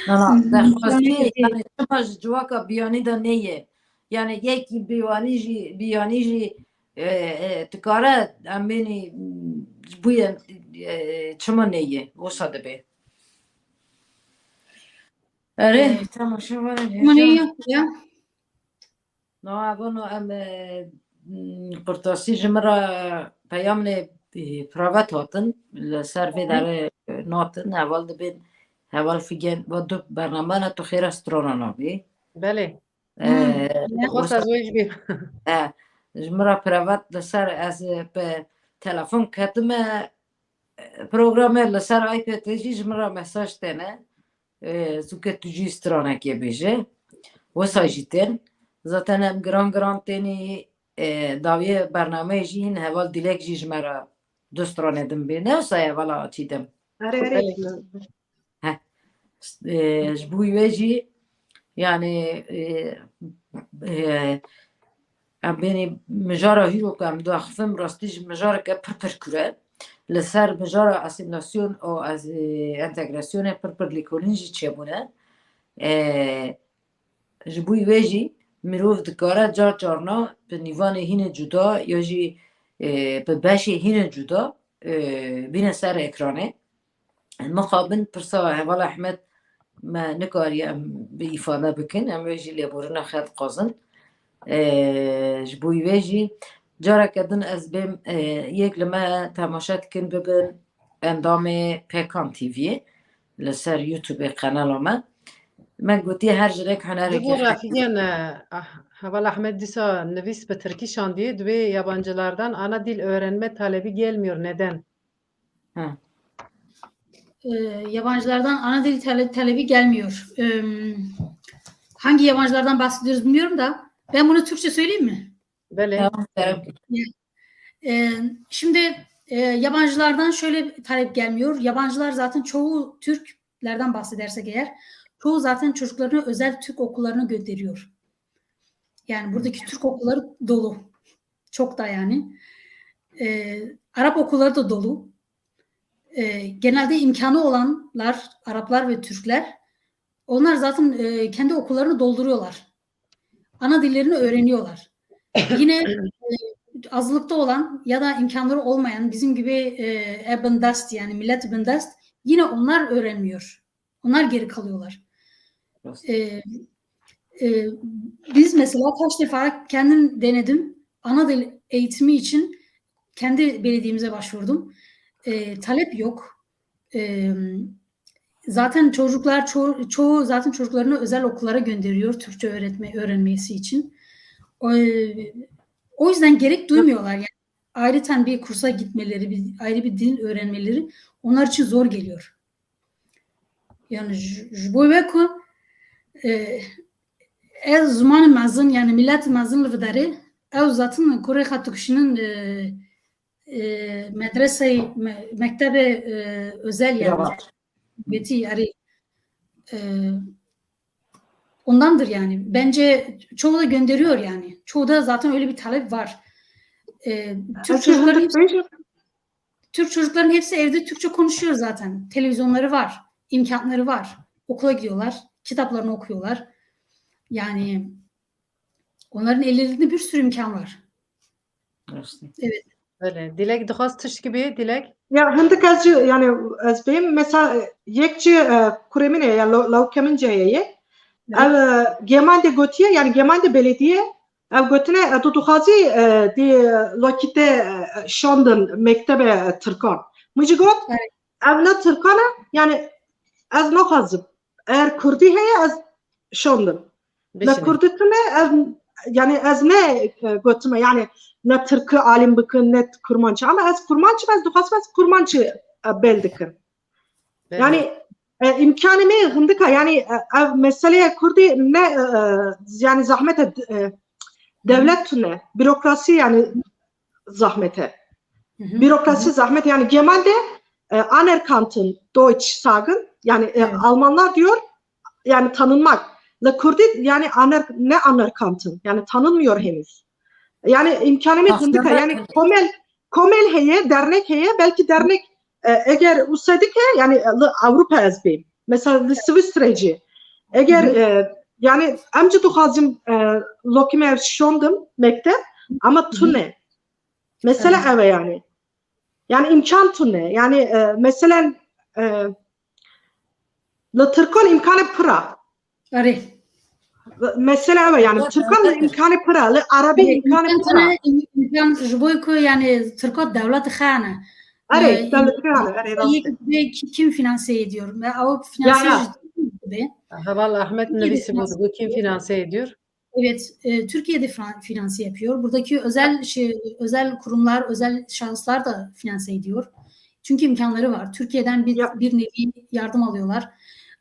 Na, na, Mhm. daxwazî Yani- yani çima ji civaka biyanî de neye? Yani yekî biyanî jî, biyanî jî e, e, dikare em bênî bûye e, çima neye? Wisa dibe. Erê, Evet. Temaşevanên Min hêja. ya, ya. Na, evano em e, m, qurtasî ji min re peyamê e, privat hatin. Li ser vê derê e, natin. Heval dibên, heval Figen, va du bername ne tu xêra strana nabî. Belê. Hmm. Ee, Dixwest ez wê jî bî. E, ji min re privat li ser ez, e, bi telefon ketime, e, programê li ser iPadê jî ji min re mesaj têne. E, zûke tu jî stranekê bêje. Wisa jî tên. Zaten em giran giran tênî, e, dawiyê bernameyê jî hîn heval Dilek jî ji me re du stranê din bê. Ne wisa hevala Çîdem. Erê, erê. He. E, ji bo wê jî, yani, e, e, em bênî mijara hîro ku em diaxifin, rastî ji mijareke pir pir kûr e. Li ser mijara asîmîlasyon û ez, e, entegrasyonê pir pir lêkolîn jî çêbûne. E, ji bo wê jî mirov dikare car carna bi nîvanê hîne cuda ya jî, e, bi beşê hîne cuda, e, bîne ser ekranê. Mixabin pirsa heval Ehmed me nikariye em bi îfade bikin, em wê jî lêborîna xwe dixwazin. E, ji bo wê jî careke din ez bêm, e, yek li me temaşe dikin bibin endamê Pêkan T V'yê li ser YouTube kanala me. Me gotiye her ji rek hunereke Ji bo refîgên, e, ah, heval Ahmed dîsa nivîs bi tirkî şandiye, divê yabancılardan ana dil öğrenme talebi gelmiyor. Neden? Hı. E, yabancılardan ana dil tale-, talebi gelmiyor. Em, hangi yabancılardan bahsediyoruz bilmiyorum da ben bunu Türkçe söyleyeyim mi? Belê. Tamam, tamam. E, şimdi, e, yabancılardan şöyle talep gelmiyor. Yabancılar zaten çoğu Türklerden bahsedersek eğer, çoğu zaten çocuklarını özel Türk okullarına gönderiyor. Yani buradaki Türk okulları dolu. Çok da yani. E, Arap okulları da dolu. E, genelde imkanı olanlar, Araplar ve Türkler, onlar zaten, e, kendi okullarını dolduruyorlar. Ana dillerini öğreniyorlar. Yine, e, azlıkta olan ya da imkanları olmayan bizim gibi, e, e, bindest, yani millet bindest, yine onlar öğrenmiyor. Onlar geri kalıyorlar. Nasıl? E, e, biz mesela kaç defa kendim denedim. Ana dil eğitimi için kendi belediyemize başvurdum. E, talep yok. E, zaten çocuklar ço-, çoğu zaten çocuklarını özel okullara gönderiyor Türkçe öğretme öğrenmesi için. O, o yüzden gerek duymuyorlar yani. Ayrıca bir kursa gitmeleri, bir ayrı bir dil öğrenmeleri onlar için zor geliyor. Yani ji, ji bo wê ku, e, ev zimanê mezin, yani millet mezin li vê derê, ew zaten kurê xwe dikişînin, e, e, medresey, me-, mektebe, e, özel yani. Privat. Beti, yani, e, ondandır yani. Bence çoğu da gönderiyor yani. Çoğu da zaten öyle bir talep var. E, Türk çocukların hepsi, Türk çocukların hepsi evde Türkçe konuşuyor zaten. Televizyonları var, imkanları var. Okula gidiyorlar, kitaplarını okuyorlar. Yani onların ellerinde bir sürü imkan var. Evet. Belê. Dilek dixwast tişkî bê, Dilek? Ya, hindik ez jî, yani, ez bêm, mesela, yek jî, e, kurê min e, ya, lo-, lawikê min jî heye. Evet. Ev, e, Gemandê gotiye, yani, Gemandê belediye, ev gotine, e, tu dixwazî, e, di, e, lokî te, e, şandin mektebe, e, tirkan. Min jî got, evet, ev ne tirkan e, yani, ez naxwazim. Eğer kurdî heye, ez şandin. Ne kurdî tune, ez, yani ez ne, e, gotime, yani ne tirkî alim bikin, ne kurmançî. Ama ez kurmançî, ez dixwazim ez kurmançî, e, bel dikim. Belê. Yani, e, imkanê me hindik e, yani, e, ev meseleye kurdî ne, e, e, yani zahmet e, e, devlet tune, bürokrasi yani zahmet e. Hı hı. Bürokrasi zahmet, yani Gemandê, e, anerkannten Deutsch sagen, yani, e, evet, Almanlar diyor, yani tanınmak. Li Kurdî yani aner-, ne anerkannten, yani tanınmıyor henüz. Yani imkanê me hindik e, yani komel, komel heye, dernek heye, belki dernek, e, eger usedik e, yani, e, li Avrupa ez bêm. Mesela li Swistre jî. Eger, hı hı, e, yani em jî dixwazim, e, lokî me şondim mekteb, ama tune. Mesele ev e yani. Yani imkan tune. Yani, e, meselen, e, li Tirkan imkanê pir e. Erê. Mesele ev e yani. Tirkan li imkanê pir e, li Erebî imkanê pir e. Im-, imkan ji bo ku yani Tirka dewlet xane. Erê, e, dewlet xane, erê, rast e. Kim finanse ediyor? Ve o finanse ya, ya. Heval Ahmet nivîsî bû, bu kim finanse ediyor? Evet, e, Türkiye de fran- finanse yapıyor. Buradaki özel şey, özel kurumlar, özel şahıslar da finanse ediyor. Çünkü imkanları var. Türkiye'den bir, Ya. bir nevi yardım alıyorlar.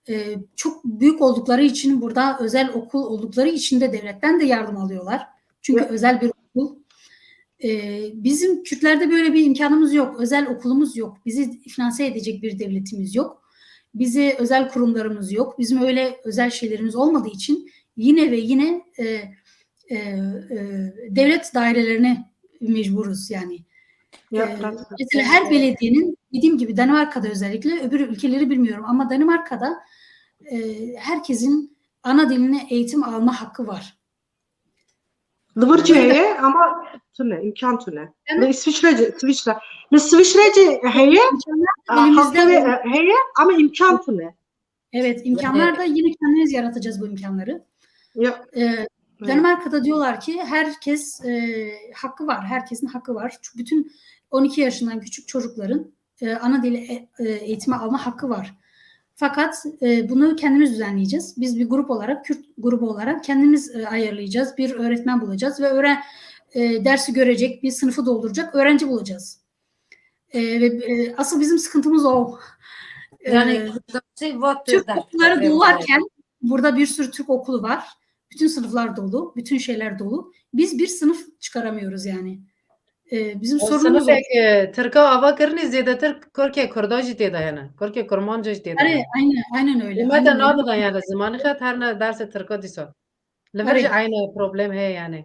E, çok büyük oldukları için, burada özel okul oldukları için de devletten de yardım alıyorlar. Çünkü Ya. özel bir okul. E, bizim Kürtlerde böyle bir imkanımız yok. Özel okulumuz yok. Bizi finanse edecek bir devletimiz yok. Bizi özel kurumlarımız yok. Bizim öyle özel şeylerimiz olmadığı için yine ve yine e, e, e, devlet dairelerine mecburuz yani. Ya, E, biraz- mesela her belediyenin, dediğim gibi, Danimarka'da özellikle, öbür ülkeleri bilmiyorum ama Danimarka'da e, herkesin ana diline eğitim alma hakkı var. Li vir jî heye ama tune, îmkan tune. Yani- Li Îsviçre jî, Îsviçre. Li Îsviçre jî heye, İmkanlar a, elimizde hakkı var. ve-, heye ama îmkan tune. Evet, imkanlar da yine kendimiz yaratacağız bu imkanları. Ya. Ee, Danimarka'da diyorlar ki herkes e, hakkı var, herkesin hakkı var. Çünkü bütün on iki yaşından küçük çocukların e, ana dili e, e, eğitimi alma hakkı var. Fakat e, bunu kendimiz düzenleyeceğiz. Biz bir grup olarak, Kürt grubu olarak kendimiz e, ayarlayacağız. Bir öğretmen bulacağız ve öğren e, dersi görecek, bir sınıfı dolduracak öğrenci bulacağız. E, ve e, asıl bizim sıkıntımız o. E, Yani kurdasî va tu Türk ders okulları derdê dolu xwe. Varken burada bir sürü Türk okulu var. Bütün sınıflar dolu, bütün şeyler dolu. Biz bir sınıf çıkaramıyoruz yani. E, bizim O sorunumuz o. Sinifek e, Tirka ava kirinî zêdetir kurkê Kurda jî tê de hene. Kurkê Kurmanca jî tê de Hani hene. aynen, aynen öyle. Hikûmete Aynen öyle. Nadida yani zimanî xwe her ne dersê Tirka dîsa. Li vir Hani- jî aynı problem heye yani.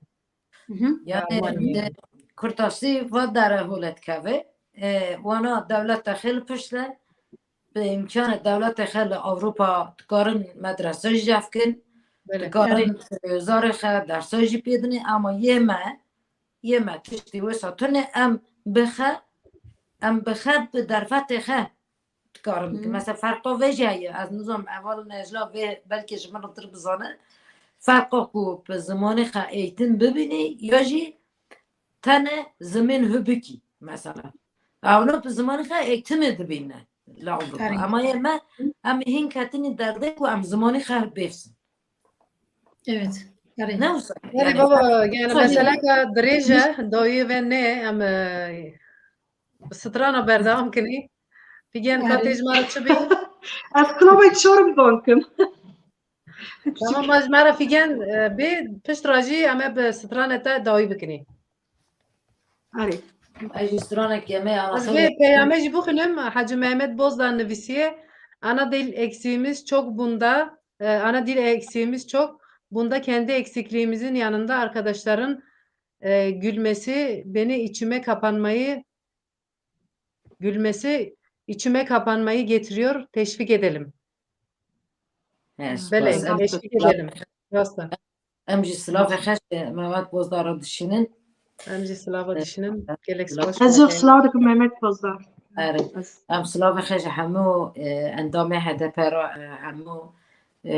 Hı hı. Yani Almanya. e, kurtasî va dere hole dikeve. E, wana dewleta xê li pişt e. Bi îmkanê dewleta xê li Ewropa dikarin medrese jî cevkin. Belê. Dikarin zarê xwe dersa jî pê dinê, ama yê me, yê me tiştî wisa tune, em bi xwe, em bi xwe bi derfetê xwe dikarin bikin. Hı. Mesela ferqa vê jî heye. Ez nizam heval Necla vê belkî ji min retir bizane. Ferqa ku bi zimanê xwe eğitim bibînî ya jî tenê zimên hû bikî mesela. Ewna bi zimanê xwe eğitimê dibîne li Ewropa. Karî. Ama yê me em hîn ketinî derdê ku em zimanê xwe bêfsin. Evet. Karî. Ne wisa? Erê baba, yani meseleka dirêj e, dawiyê ve ne, em e, bi strana berdewam kinî. Figen, ka tê ji me re çi bî? Ez kilamê çar bi van kim. Tamam, ma ji me re Figen e, bê, pişt re jî em ê bi stranê te dawî bikinî. Erê. Ez jî stranekê me Ez anasal vê peyamê jî bixwînim. Hacı Mehmet Bozdağ nivîsiye, ana dil eksiğimiz çok bunda, e, ana dil eksiğimiz çok. Bunda kendi eksikliğimizin yanında arkadaşların e, gülmesi beni içime kapanmayı, gülmesi içime kapanmayı getiriyor. Teşvik edelim. He, Belê, spas. Em, teşvik edelim. Rast e. Em jî silavê xweş Mehmet Bozdağ re dişînin. Em jî silava dişînin. Gelek Silav. spas. Ez jî silav dikim Mehmet Bozdağ. Erê. Em silavê xweş ji hemû e, endamê H D P re, e, hemû e,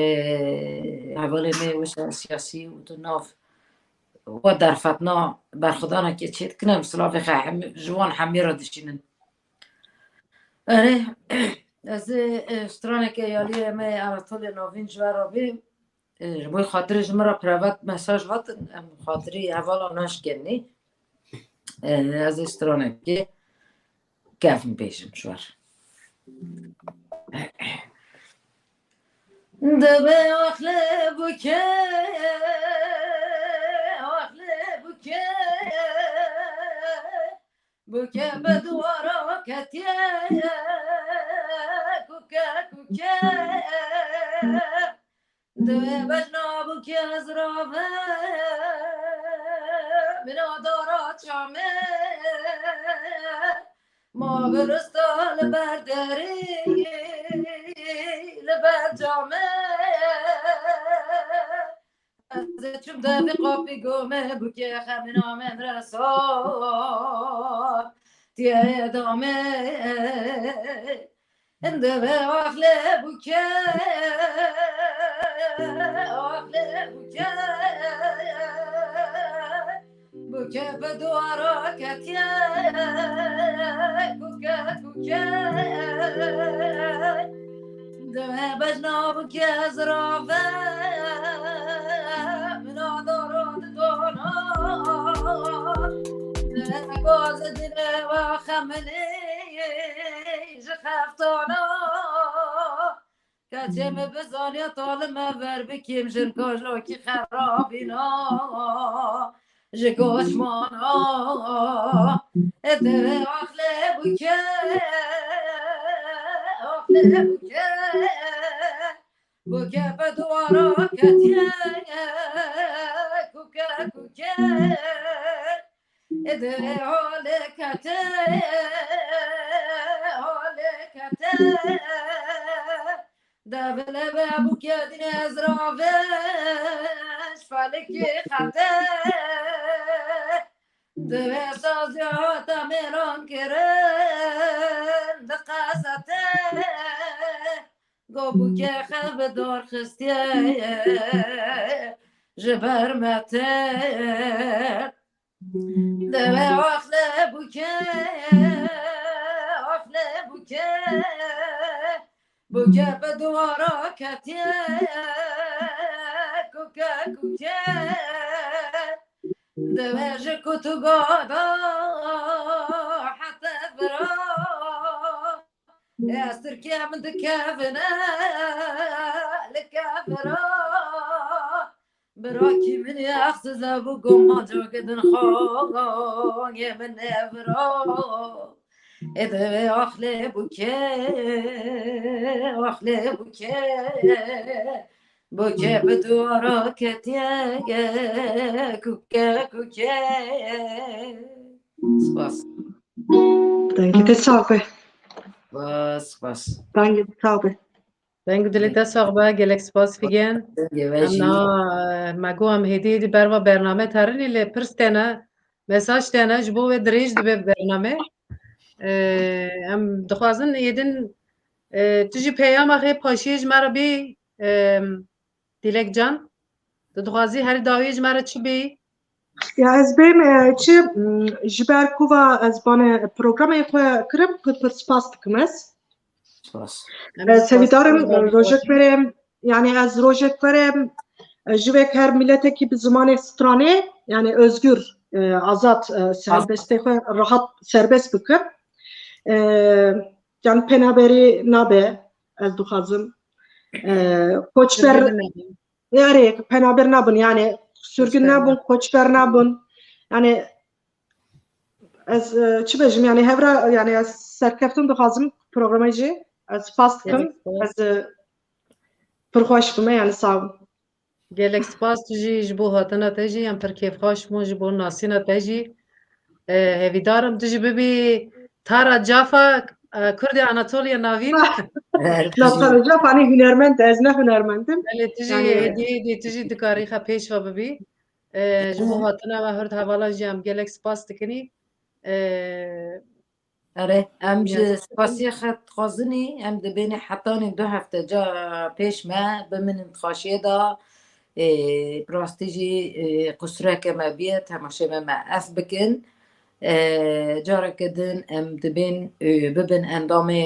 hevalê me wisa siyasî û di nav we derfetina berxwedanekê çêdikin, em silavê xwe hemî, ji wan hemî re dişînin. Erê, ez ê e, straneke yaliyê me Anatolya Navîn ji we re bê. E, ji bo xatirê ji min re privat mesaj hatin, em xatirî hevala naşkenî. E, ez ê stranekê kevn bêjim ji we re. Dibê axlê bûke, axlê bûke, bûke bi dwara ketiye, kuke, kuke. Dibê bejna bûke ez rave, mina dara çame. Ma virista li ber derî, li ber camê. Ez ê çûm devê qapî gomê bûkê xemîna min resa tiyê damê. Hinde ve axlê bûke, axlê bûke. Bûke bi dwara ketiye, kuke, kuke. Dê bejna bûke ez rave, min a Gazi dile ve xemilî ji xeftana. Keçê min bizaniya talime ver bikîm, jin kajlokî xerabîna ji goşmana. Ê divê axlê bûke, axlê bûke. Bûke bi dwara ketiye, kuke, kuke. Ê divê holê kete, holê kete. Devile be bûke dîne ez ravêj felikî xete. Divê sazî hata mêran kirin di qezete. Go bûke xev bi dor xistiye ji ber me tê. Divê axlê bûke, axlê bûke. Bûke bi dwara ketiye, kuke, kuke. Divê ji kutuga da hete vira. Ez Tirkiye min dikevine li kevira. Birakî min ê exsize bû, gomanca gidin xangê min nevira. Ê divê axlê bûke, axlê bûke. Bûke bi dwara ketiye, kuke, kuke. Spas. Dengê te sax be. Spas, spas. Dengê te sax be. Deng û dilê te sax be, gelek spas Figen. Dengê we Em jî. Na, me got em hêdî hêdî berva bername terinî lê pirs tene, mesaj tene, ji bo wê dirêj dibe bername. Ee, em dixwazin êdin, e, tu jî peyama xê paşiyê ji me re bî, e, Dilek can, tu dixwazî herî dawî ji me re çi bî? Ya ez bêm, e, çi, m, ji ber ku va ez bane programê xwe kirim, pir pir spas dikim ez. Spas. Em Ez spas hevîdarim, dikim, e, rojek berê, yani ez rojek berê, e, ji vek her miletekî bi zimanê stranê, yani özgür, e, azad, e, serbestê xwe rahat serbest bikim. E, yani penaberî nabe, ez dixwazim. E, koçber, Sürgün nabe. Erê, penaber nabin, yani sürgün Koçber nabin, nabin. Koçber nabin. Yani ez, e, çi bêjim, yani hevra, yani ez serkeftin dixwazim programê jî. Ez spas dikim. Gelek spas. Ez, e, pir xweş bime, yani sağ ol. Gelek spas tu jî ji bo hatina te jî, em pir kêfxweş bûn ji bo nasîna te jî. E, hevîdar im tu jî bibî Tara Cafa, e, Kurdê Anatoliya Navîn. Na Tara Cafa, hani hunermend, ez ne hunermendim. Belê, tu jî Yani hêdî, hêdî, tu jî dikarî xwe pêş ve bibî. E, ji bo hatina we hurd hevala jî em gelek spas dikinî. E, Erê, em ji Ya. spasiyê xwe dixwazinî, em dibênê hetanî du hefte ca pêş me bimînin di xweşiyê de, ê, bi rastî jî, ê, qusûreke me bîye, temaşê me, me ef bikin. Ê, careke din em dibên, ê, bibin endamê,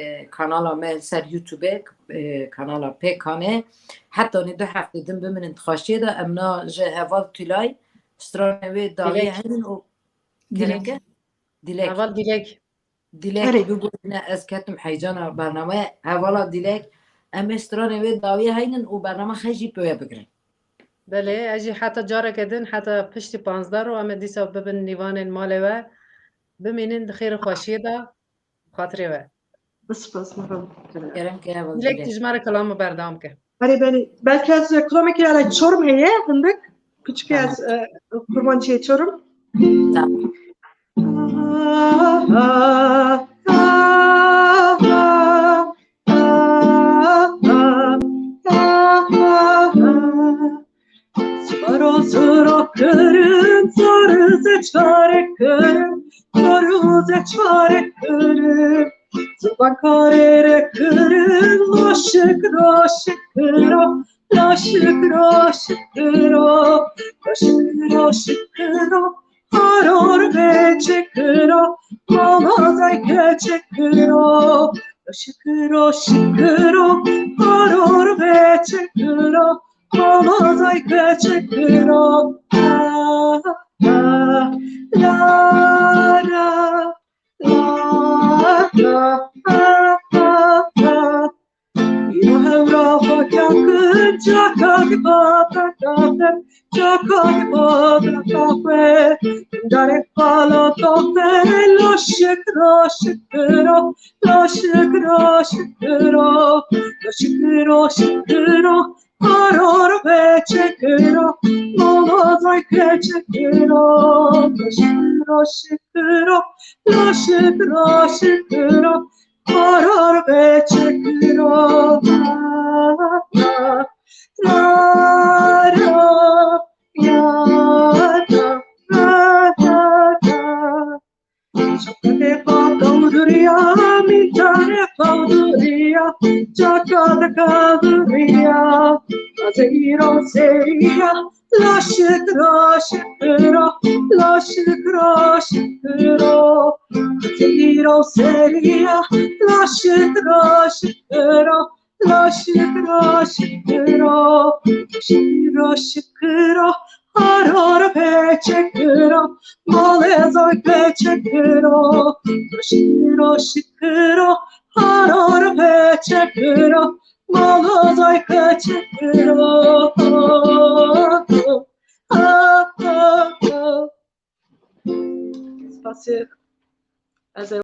ê, kanala me li ser YouTube, ê, kanala Pêkanê. Hetanî du hefte din bimînin di xweşiyê de, em na ji heval Tülay, stranê wê dawiyê Dilek. heynin û Dilek. Kerem ke? Dilek. Heval Dilek. Dilek Erê. bibûne, ez ketim heycana bernameyê. Hevala Dilek, em ê stranê wê dawiyê heynin û bername xwe jî pê wê bigirin. Belê, ez jî heta careke din, heta piştî panzdeh ro, em ê dîsa bibin nîvanên malê we. Bimînin di xêr û xweşiyê de, xatirê we. Spas, merhaba. Kerem ke, heval Dilek, Dilek. Tu ji me re kilamê berdewam ke. Erê, belê. Belkî ez kilamekî, erê, Çorum heye, hindik. Piçikê ez, Tamam. e, kurmanciyê Çorum. Tamam. Çaro zura kirin, çare çare kirin, çaro ze çare kirin. Ziban karê re kirin, laşik laşik kiro, laşik laşik kiro, laşik laşik kiro, haror ve çekiro, mama zay ke çekiro, laşik laşik kiro, haror ve çekiro, mama zay ke çekiro. La, la, la. Îro hewra xwe kewkin, çaka diba berdaxin, çaka diba berdaxin. Darê xala taxin, lo şikiro, şikiro, lo şikiro, şikiro, lo şikiro, şikiro. Haror ve çekiro, molozoy ke çekiro, lo şikiro, şikiro, lo şikiro, şikiro. Haror ve çekiro, ra, ra, ra, ra, ya, ra, ra, ra, ra. Şakate pa kawduriya, mi tane kawduriya, çakate kawduriya, azeyro seriya, la şikra şikra, la şikra şikra, azeyro seriya, la şikra şikra, la şikra şikra, şikra şikra, haror ve çekira, malezoy ke çekira, şikira şikira, haror ve çekira, malezoy ke çekira. Spasiye. Ez ê